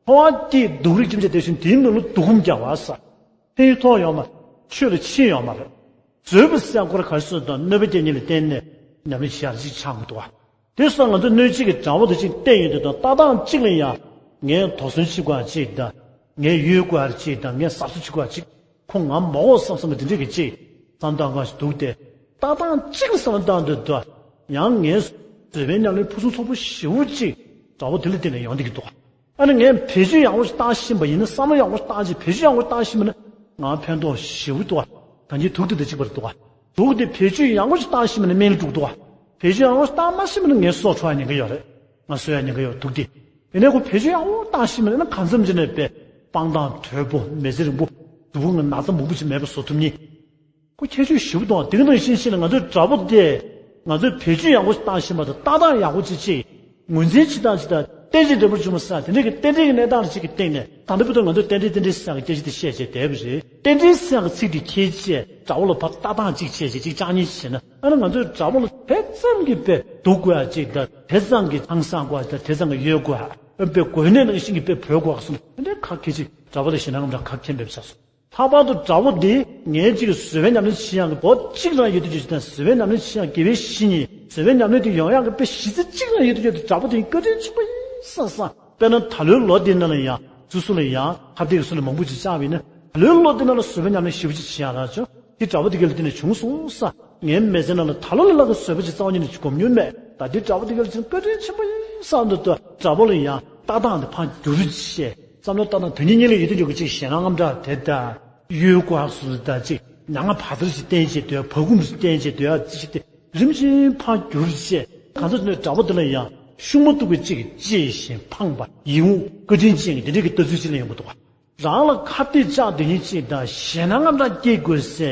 ཁྲོ་བ་སྐྱེས་སྡུག་རུས་ཁྱིམ་ཆ་དེ་བཞིན་དེའི་མི་ལ་སྡུག་སྒོམ་རྒྱག་པ་ཟེར། ཕན་ཐོགས་ཡོད་མ་རེད། ཆོས་ལ་ཕྱིན་ཡོད་མ་རེད། བཟོད་པ་ཟེར་ཁོ་ར་ག་རེ་ཟེར་དང་གནོད་པ་སྐྱེལ་མཁན་ལ་བརྟེན་ནས་ཉམས་ལེན་བྱེད་ཡག་ཅིག་ཆགས་མི་འདུག་བ། དེ་སོགས་ང་ཚོ་གནོད་བྱེད་ཀྱི་དགྲ་བོ་དེ་ཅིག་བསྟན་ཡོང་དུས་དང་ལྟ་སྟངས་གཅིག་ལ་ཡང་ངས་དོགས་ཟོན་བྱེད་དགོས་ཡག་ཅིག་དང་། ངས་གཡོལ་དགོས་ཡག་ཅིག་དང་ངས་གཟབ་གཟབ་བྱེད་དགོས་ཡག་ཅིག་ཁོ་ང་མ་གོ་བསམ་བསམ་པ་དེ་འདྲས་ཀྱི་ཅིག་བསམ་སྟངས་གང་ཞིག་འདུག་སྟེ། ལྟ་སྟངས་གཅིག་ལ་བསམ་བློ་བཏང་དུས་དང་། ཡང་ངས་བཟོད་པའི་ཉམས་ལེན་ཕུན་སུམ་ཚོགས་པོ་ཞེ་པོ་ཅིག་དགྲ་བོ་དེ་ལ་བརྟེན་ནས་ཡོང་བསྡད་ཀྱི་འདུག་ཨ་ནི་ངས་བེད་སྤྱོད་ཡག་པོ་ཞིག་བཏང་ཤེས་པ་ཡིན་ན། བསམ་བློ་ཡག་པོ་ཞིག་བཏང་ཅིག་བེད་སྤྱོད་ཡག་པོ་བཏང་ཤེས་པ་ན་ང་ཕན་ཐོགས་ཞེ་པོ་འདུག་ད་གིན་དུག་དེ་དང་གཅིག་པ་རེད་འདུག་དུག་དེ་བེད་སྤྱོད་ཡག་པོ་ཞིག་བཏང་ཤེས་པ་ན་སྨན་ལ་འགྲོ་གི་འདུག་བེད་སྤྱོད་ཡག་པོ་ཞིག་བཏང་མ་ཤེས་པ་ན་ངའི་སྲོག་འཕྲོག་ཡག་ཉེན་ཁ་ཡོད་རེད། ང་གསོད་ཡག་ཉེན་ཁ་ཡོད་རེད་དུག་དེ། ཡིན་ནའི་ཁོ་བེད་སྤྱོད་ཡག་པོ་བཏང་ཤེས་པ་ན་གང་འཚམ་ཅིག་ནས་དཔེ་སྤང་ཐང་དོད་པོ་མི་ཚེ་རིང་པོ་སྡུག་པོ་ང་ན་ཚ་མང་པོ་ཅིག་མེད་པ་བཟོ་ཐུབ་མཁན། ཁོ་ཁྱད་ཆོས་ཞེ་པོ་འདུག་དེ་ག་ནང་བཞིན་བྱས་ན་ང་ཚོའི་དགྲ་བོ་དེ་ང་ཚོས་བེད་སྤྱོད་ཡག་པོ་ཞིག་བཏང་ཤེས་པ་དང་ལྟ་སྟངས་ཡག་པོ་ཅིག་ཅིག་ངོས་འཛིན་བྱེད་སྟངས་ཅིག་དང་། རྟེན་འབྲེལ་འབྲེལ་པོར་བྱུང་བ་ཟེར་དེ་འདྲས་ཀྱི་རྟེན་འབྲེལ་གྱི་གནས་སྟངས་ལ་ཅིག་གི་སྟེང་ནས་ད་ལྟ་བར་དུ་ང་ཚོས་རྟེན་འབྲེལ་རྟེན་འབྲེལ་ཟེར་ཡག་གི་སྐད་ཆ་དེ་བཤད་བྱས་བསྡད་པ་རེད། རྟེན་འབྲེལ་ཟེར་ཡག་གི་ཚིག་དེ་ཁྱེར་བྱས་དགྲ་བོ་ལ་ཕར་ལྟ་སྟངས་ཅིག་བྱས་བྱས་ཅིག་བཅག་ཉེས་བྱས་ན། ཨ་ནི་ང་ཚོས་དགྲ་བོ་ལ་དེ་ཙམ་གྱི་དཔེ་སྡུག་དགོས་ཡག་ཅིག་དང་། དེ་ཙམ་གྱི་ཧང་སང་དགོས་ཡག་དང་། དེ་ཙམ་གྱི་གཡོལ་དགོས་ཡག་དཔེ་གོ་གནས་ནང་བཞིན་གྱི་དཔེ་བོར་དགོས་ཡག་སོང་། དེ་འདྲའི་ཁག་ཁྱེར་ཅིག་དགྲ་བོ་ལ་ཞེད་སྣང་ངམ་འདྲ་ཁག་ཁྱེར་མེད་པ་ཆགས་སོང་། ལྷག་པར་དུ་དགྲ་བོ་འདི་ངའི་གཅིག་གི་བཟོད་པའི་ཉམས་ལེན་བྱེད་ཡག་གི་བོ་གཅིག་རང་ཡོད་དུ་ཡོད་ཅིག་དང་། བཟོད་པའི་ཉམས་ལེན་བྱེད་ཡག་དགེ་བའི་བཤེས་གཉེན། བཟོད་པའི་ཉམས་ལེན་དེ་ཡོང་ཡག་གི་དཔེ་གཞི་རྩ་གཅིག་རང་ཡོད་དུ་ཡོད་དུས་དགྲ་བོ་དེ་བཀའ་དྲིན་ཆེན་པོ་ཡིན་བསམ་བསམ། དཔེར་ན་ད་ལོའི་ལོ་འདི་ནང་ལ་ཡང་སོ་སོ་ལ་ཡང་ཁ་གཏད་ཀྱི་སོ་ནས་མང་པོ་ཅིག་བཅག་པ་ཡིན་ན། ད་ལོའི་ལོ་འདི་ནང་ལ་བཟོད་པའི་ཉམས་ལེན་ཞེ་པོ་ཅིག་བྱེད་ཡག་རག་བྱུང་། དེ་དགྲ་བོ་དེ་ག་ལ་བརྟེན་ནས་བྱུང་སོང་བསམ། ངའི་མི་ཚེ་ནང་ལ་ད་ལོ་ལ་ལྷག་གི་བཟོད་པ་ཅིག་རྩ་བ་ཉིད་ནས་ཅིག་སྒོམ་མྱོང་མེད། ད་དེ་དགྲ་བོ་དེ་ག་ལ་བརྟེན་བཀའ་དྲིན་ཆེན་པོ་ཡིན་བསམ་འདུག་དགྲ་བོ་ལ་ཡང་ལྟ་སྟངས་དེ་ཕར་བསྒྱུར་བྱས། བསམ་བློ་ལྟ་སྟངས་དོན་གཉིས་གཉིས་ལ་ཡིད་དུ་འཇོག་གི་ཅིག་ཞེད་སྣང་ངམ་འདྲ་དེ་དང་། གཡོལ་དགོས་ཡག་སོགས་དང་། ཅིག་མྱ་ངན་བག་ཚ་ཅིག་བསྟན་བྱས་སྡོད་ཡག་བག་འཁུམས་ཅིག་བསྟན་བྱས་སྡོད་ཡག་ཅིག་དེ་རིམ་བཞིན་ཕར་བསྒྱུར་བྱས། གང་ཟག་དེ་ནས་དགྲ་བོ་དེ་ལ་ཡང་ཤུགས་མ་གཏུགས་པའི་ཅིག་གཅེས་ཤིང་ཕངས་པ། ཡིད་འོང་བཀའ་དྲིན་ཅན་གྱི་དེ་འདྲའི་གི་ལྟ་ཚུལ་ཅིག་ལ་ཡོང་གི་འདུག་བ། རང་ལ་ཁ་གཏད་བཅག་སྡོད་མཁན་ཅིག་དང་། ཞེད་སྣང་ངམ་འདྲ་སྐྱེ་དགོས་སའི་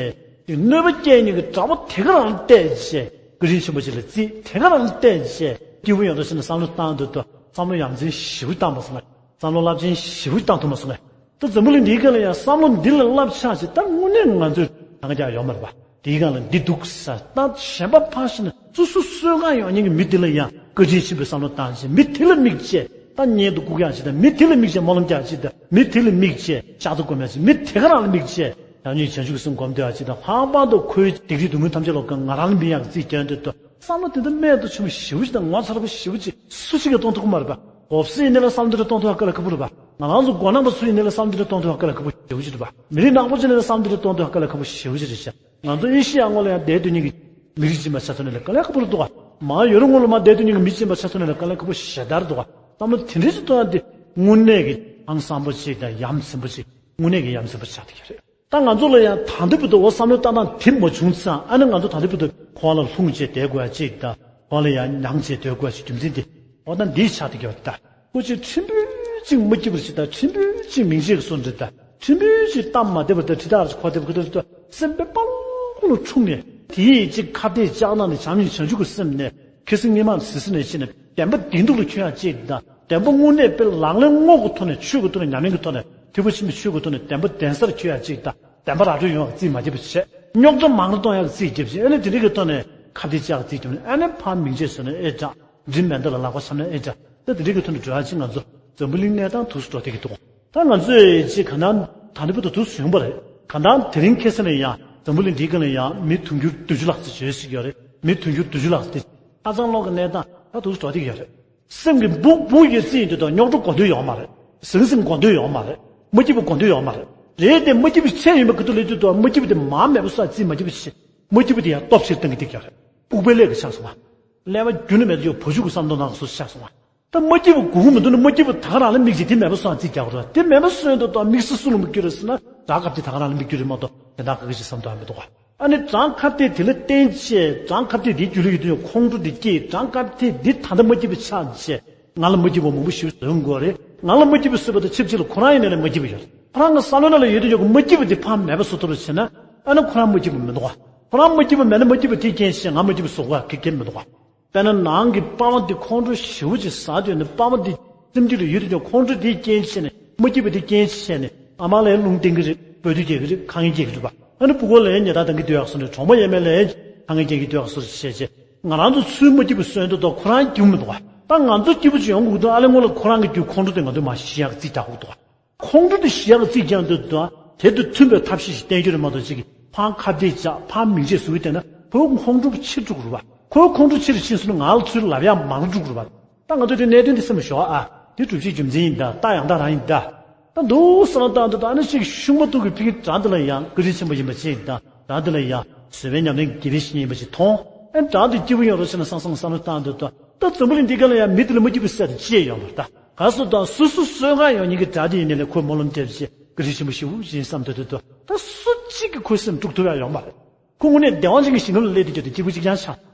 གནོད་པ་སྐྱེལ་མཁན་གྱི་དགྲ་བོ་དེ་ག་རང་ལ་གཏད་བྱས། བཀའ་དྲིན་ཆེན་པོ་ཅིག་ལ་བརྩི། དེ་ག་རང་ལ་གཏད་བྱས། སྐྱིད་པོ་ཡོང་འདྲ་བྱས་ནས་བསམ་བློ་བཏང་འདོད་དོ། བསམ་བློ་ཡ་མཚན་ཞེ་པོ་བཏང་ཐུབ་མ་སོང་ངས། བསམ་བློ་རླབས་ཆེན་ཞེ་པོ་བཏང་ཐུབ་མ་སོང་ངས། ད་འཛམ་བུ་གླིང་འདིའི་སྒང་ལ་ཡང་བསམ་བློ་འདི་ལ་བསླབ་བྱ་ཞིག་ད་དངོས་གནས་ང་ཚོས་ད་ག་རྒྱག་ཡོད་མ་རེད་པ། དེའི་སྒང་ལ་འདི་འདུག་ས། ད་གཞན་པ་ཕར་ཕྱིན་ན་སོ་སོ་གསོད་ག་ཡོང་མཁན་གྱི་མི་དེ་ལ་ཡང་བཀའ་དྲིན་ཆེན་པོའི་བསམ་བློ་བཏང་བྱས། མི་དེ་ལ་དམིགས་བྱས། ད་གཉེན་དུ་བཀུག་ཡག་ཅིག་དང་། མི་དེ་ལ་དམིགས་བྱས་སྨོན་ལམ་རྒྱག་ཅིག་དང་། མི་དེ་ལ་དམིགས་བྱས་ཕྱག་ཏུ་སྒོམ་ཡག་ཅིག། མི་དེ་ག་རང་ལ་དམིགས་བྱས་བྱང་ཆུབ་བྱང་ཆུབ་ཀྱི་སེམས་སྒོམ་སྡོད་ཡག་ཅིག་དང་། ལྷག་པར་དུ་ཁོའི་སྡིག་སྒྲིབ་སྡུག་བསྔལ་ཐམས་ཅད་ལོག་གི་ང་རང་ལ་སྨིན་ཡག་གི་རྩིས་སྐྱོན་འདོད་དོ། བསམ་བློ་དེ་འདྲ་རྨད་དུ་བྱུང་བ་ཞེ་པོ་ཅིག་དང་། ངོ་མཚར་བ་ཞེ་པོ་ཅིག་སུ་གཅིག་གིས་གཏོང་ཐུབ་ཀྱི་མ་རེད་པ། གོ་ས་ཡིན་ནའི་ལ་བསམ་བློ་དེ་འདྲ་གཏོང་ཐུབ་ཡག་དཀའ་ལས་ཁག་པོ་རེད་པ། ང་རང་ཚོ་མགོ་ནག་པ་ཚོ་ཡིན་ནའི་ལ་བསམ་བློ་དེ་འདྲ་གཏོང་ཐུབ་ཡག་དཀའ་ལས་ཁག་པོ་ཞེ་པོ་ཅིག་རེད་པ། མི་རིགས་ནག་པོ་ཚོ་ཡིན་ནའི་ལ་བསམ་བློ་དེ་འདྲ་གཏོང་ཐུབ་ཡག་དཀའ་ལས་ཁག་པོ་ཞེ་པོ་ཅིག་རེད་ཤག་ང་ཚོ་ཨེ་ཤི་ཡ་ངོས་ལ་ཡང་བསྡད་སྡོད་མཁན་གྱི་མི་རིགས་གཅིག་མ་ཆགས་ཐུབ་ནའི་ལ་དཀའ་ལས་ཁག་པོ་རེད་འདུག་ག་མར་ཡོ་རོབ་ངོས་ལ་མར་བསྡད་སྡོད་མཁན་གྱི་མི་གཅིག་མ་ཆགས་ཐུབ་ནའི་ལ་དཀའ་ལས་ཁག་པོ་ཞེ་དྲག་རེད་འདུག་ག་བསམ་བློ་དེ་འདྲ་ཞིག་གཏོང་ཡག་དེ་དངོས་གནས་ཀྱི་ཧང་སང་པོ་ཅིག་དང་། ཡ་མཚན་པོ་ཅིག་དངོས་གནས་ཀྱི་ཡ་མཚན་པོ་ཆགས་བསྡད་ཀྱི་རེད། ད་ང་ཚོ་ལ་ཡང་ད་ལྟ་བར་དུ་འོ་བསམ་བློ་བཏང་སྟངས་དེ་མ་བྱུང་ཙང་། ཨ་ནི་ང་ཚོ་ད་ལྟ་བར་དུ་ཁོ་ལ་ལྷུང་བྱས་བསྡད་དགོས་ཡག་ཅིག་དང་། ཁོ་ལ་ཡང་མྱངས་བྱས་སྡོད་དགོས་ཡག་ཅིག་རྒྱུ་མཚན་དེ་འོ་ད་འདིས་ཆགས་བསྡད་ཀྱི་ཡོད་ད། ཁོ་ཅིག་ཕྲན་བུ་ཅིག་མ་སྐྱིད་པ་ཞིག་དང་། ཕྲན་བུ་ཅིག་མིག་འབྱེད་ཀྱི་སོ་འདྲ་དང་། ཕྲན་བུ་ཅིག་གཏམ་མ་བདེ་བ་དང་། དྲི་རྟགས་ཅིག་གོ་བདེ་བ་དང་། སེམས་པའི་པང་ཁོག་ལ་འཁྲུགས་ནས། དེ་ཡིས་ཅིག་ཁ་གཏད་བཅག་གནང་ནས། བྱམས་སྙིང་བྱང་ཆུབ་ཀྱི་སེམས་ནས་ཁ་སང་སྔོན་མ་ཟེར་ཟེར་ནས་ཕྱིན་ནས་བདེན་པ་བདེན་སྡུག་ལ་འཁྱོལ་ཡག་ཅིག་དང་། བདེན་པ་དངོས་གནས་དཔེ་ལག་ལེན་དངོས་ཀྱི་ཐོག་ནས། ཆོས་ཀྱི་ཐོག་ནས། ཉམས་ལེན་གྱི་ཐོག་ནས། ཐེག་པ་ཆེན་པོའི་ཆོས་ཀྱི་ཐོག་ནས་བདེན་པ་བདེན་སར་འཁྱོལ་ཡག་ཅིག་དང་། བདེན་པ་ར་སྤྲོད་ཡོང་བ་རྩིས་མ་བརྒྱབ་པ་བྱས། རྙོག་དྲ་མང་རུ་གཏོང་ཡག་རྩིས་བརྒྱབ་བྱས། ཨ་ནི་དེ་འདྲ་གི་ཐོག་ནས་ ཁ་བདེ་ལྕག་རྩིས་བརྒྱབ་ནས་ཨ་ནི་ཕར་མིག་འབྱེད་བཟོས་ནས་ཨེ་འདྲ། འབྲི་མེད་མདའ་ལ་ལག་པ་འཆང་ན་ཨེ་འདྲ། ད་དེ་རིགས་ཀྱི་ཐོག་ནས་འགྲོ་ཡག་ཅིག་ང་ཚོ་འཛམ་བུ་གླིང་གནས་སྟངས་འདུག་སེ་འགྲོ་བསྡད་ཀྱི་འདུག་ད་ང་ཚོས་ཅིག་ག་ན་ད་ལྟ་བར་དུ་འདུག་སེ་ཡོང་པ་རེད། གང་ལྟར་དེ་རིང་ཁ་སང་ལ་ཡང་འཛམ་བུ་གླིང་འདིའི་སྒང་ལ་ཡང་མི་དུང་ཕྱུར་བདུན་ཅུ་ལྷག་ཙམ་བྱོས་ཟེར་གྱི་ཡོད་རེད། མི་དུང་ཕྱུར་བདུན་ཅུ་ལྷག་ཙམ་དེ་ཆ་ཚང་ལོག་གི་གནས་སྟངས་ད་འདུག་སེ་འགྲོ་བསྡད་ཀྱི་ཡོད་རེད། སེམས་ཀྱི་སྦུག་སྦུག་ཡོད་རྩིས་ཡིན་དུས་ད་རྙོག་དྲ་གོ་འདོད་ཡོད་མ་རེད། ཟང་ཟིང་གོ་འདོད་ཡོད་མ་རེད། མ་སྐྱིད་པ་གོ་འདོད་ཡོད་མ་རེད། རེད་དེ་མ་སྐྱིད་པ་ཆེ་ཡིན་པ་གི་ཐུགས་ལ་ཡོད་དུས་ད་མ་སྐྱིད་པ་དེ་མར་མེད་པ་བཟོ་རྩིས་མ་སྐྱིད་པ་བྱེད། མ་སྐྱིད་པ་དེ་ཡང་སྟོབས་ཆེར་གཏོང་གི་བསྡད་ཀྱི་ཡོད་རེད། ཨུཏྤལ་ལས་ཀྱི་ཆགས་སོང་བ། ཀླད་པ་རྒྱུན་ནས་མེད་དུ་ཡོད་བུ་ཕྲུག་གི་བསམ་བློ་ནང་སོ་སོ་ཆགས་སོང་བ། ད་མ་སྐྱིད་པ་དགོས་ཀྱི་མི་འདུག་ན་མ་སྐྱིད་པ་ད་ག་རང་ལ་དམིགས་བྱས་དེ་མེད་པ་བཟོ་ཡག་རྩིས་རྒྱག་དགོས་རེད། དེ་མེད་པ་བཟོས་འདུག་ད་དམིགས་བསལ་སུ་ལ་མ་སྐྱིད་རེད་ཟེར་ན་བྲག་ཁ་གཏད་ད་ག་རང་ལ་མི་སྐྱིད་རེད་མ་གཏོགས་དེ་འདྲ་ག་གི་ཅིག་བསམ་བློ་མི་འདུག་ག་ཨ་ནི་བྲག་ཁ་གཏད་དེ་ལ་བརྟེན་བྱས་བྲག་ཁ་གཏད་དེའི་རྒྱུད་ལ་ཡོད་དུས་ཁོང་ཁྲོ་དེ་སྐྱེས། བྲག་ཁ་གཏད་འདི་ད་ལྟ་མ་སྐྱིད་པ་ཆགས་བྱས་ང་ལ་མ་སྐྱིད་པ་མང་པོ་ཞིག་བཟོ་དགོས་རེད། ང་ལ་མ་སྐྱིད་པ་བཟོས་པ་དང་ཆབས་ཅིག་ལ་ཁོ་རང་ཡིན་ནའི་ལས་མ་སྐྱིད་པ་ཡོད་རེད། ཁོ་རང་གི་བསམ་བློ་ནང་ལ་ཡོད་དུས་ཀྱི་མ་སྐྱིད་པ་དེ་ཕར་མེད་པ་བཟོ་ཐུབ་པ་བྱས་ན་ཨ་ནི་ཁོ་རང་མ་སྐྱིད་པ་མི་འདུག་ག་ཁོ་རང་མ་སྐྱིད་པ་མེད་ན་མ་སྐྱིད་པ་དེའི་རྐྱེན་བྱས་ང་མ་སྐྱིད་པ་བཟོ་དགོས་ཡག་གི་རྐྱེན་མི་འདུག་ག་དཔེར་ན་ནང་གི་པགས་པ་འདི་ཁོང་ཁྲོ་ཞེ་པོ་ཅིག་ཟ་དུས་ནི་པགས་པ་འདི་སེམས་རྒྱུད་ལ་ཡོད་དུས་ཀྱང་ཁོང་ཁྲོ་དེའི་རྐྱེན་བྱས་ནས་མ་སྐྱིད་པ་དེ་རྐྱེན་བྱས་ནས་ཨ་མ་ལགས་རླུང་བསྟན་གྱི་རེད། འབོད་སྡུད་རྒྱག་གི་རེད། དཀའ་ངལ་སྐྱེལ་གྱི་རེད་པ། ཨ་ནི་སྤུ་གུ་ལ་ཡང་ཉལ་ཐ་གཏོང་གི་སྡོད་ཡག་བཟོ་ནས་གྲོགས་མོ་ཡས་མས་ལ་ཡང་དཀའ་ངལ་སྐྱེལ་གྱི་སྡོད་ཡག་བཟོ་བྱས་བྱས་ང་རང་ཚོ་ཚུར་མ་སྐྱིད་པ་བཟོས་འདུག་ད་ཁོ་རང་སྐྱིད་པོ་མི་འདུག་ག་ད་ང་ཚོ་སྐྱིད་པོ་ཅིག་ཡོང་དགོས་འདུག་ཨ་ལས་སྔོན་ལ་ཁོ་རང་གི་རྒྱུད་ཁོང་ཁྲོ་དེ་ང་ཚོས་མར་ཞི་ཡག་རྩིས་རྒྱག་དགོས་འདུག་ག་ཁོང་ཁྲོ་དེ་ཞི་ཡག་རྩིས་རྒྱག་འདོད་དུས་དེ་དང་མཐུན་པའི་ཐབས་ཤེས་ཤིག་བསྟེན་རྒྱུ་རེད་མ་གཏོགས་ཅིག་ཕར་ཁ་གཏད་བཅག་ཕར་མིག་འབྱེད་བཟོ་གི་བསྡད་ན་ཁོའི་ཁོང་ཁྲོ་ཆེ་རུ་འགྲོ་གི་རེད་པ། ཁོའི་ཁོང་ཁྲོ་ཆེ་རུ་ཕྱིན་སོང་ན་ང་ལ་ཚུར་ལབ་ཡག་མང་རུ་འགྲོ་གི་རེད་པ། ད་ང་ཚོས་དེ་གནད་དོན་དེ་སེམས་ལ་ཞོག་ཨ། དེ་སྒྲུབ་བྱེད་རྒྱུ་མཚན་ཡིན་ད། རྟགས་ཡང་དག་རང་ཡིན་ད། ད་འདུག་བསམ་བློ་བཏང་དུས་ད་ཨ་ནི་ཅིག་ཤུགས་མ་ཐུག་གི་ཕི་གི་བྲག་འདི་ལ་ཡང་བཀའ་དྲིན་ཆེན་པོ་ཡིན་པ་ཅིག་ཡིན་ད། བྲག་འདི་ལ་ཡང་བཟོད་པའི་ཉམས་ལེན་གྱི་དགེ་བའི་བཤེས་གཉེན་ཡིན་པ་ཅིག་མཐོང་། ཨ་ནི་བྲག་འདི་སྐྱིད་པོ་ཡོང་རོགས་བྱས་ན་བསམ་བསམ་བསམ་བློ་བཏང་དུས་ད། ད་འཛམ་བུ་གླིང་འདི་ག་ལ་ཡང་མི་དེ་ལ་མ་སྐྱིད་པའི་ཟེར་དེ་ཅི་ཡང་ཡོད་མ་རེད་ད། ག་སོ་དང་སོ་སོ་གསོད་ག་ཡོང་མཁན་གྱི་དགྲ་དེ་ཡིན་ནའི་ལས་ཁོས་སྨོན་ལམ་འདེབས་བྱས་བཀའ་དྲིན་ཆེན་པོ་ཞེ་པོ་ཅིག་ཡིན་བསམ་དུས་དུས་དུ་ད་སུ་གཅིག་གིས་ཁོའི་སེམས་དཀྲུག་ཐུབ་ཡག་ཡོད་མ་རེད། ཁོ་དངོས་གནས་བདེ་བ་ཅན་གྱི་ཞིང་ཁམས་ལ་སླེབས་དུས་དུས་དུ་སྐྱིད་པོ་གཅིག་རྐྱང་ཆགས།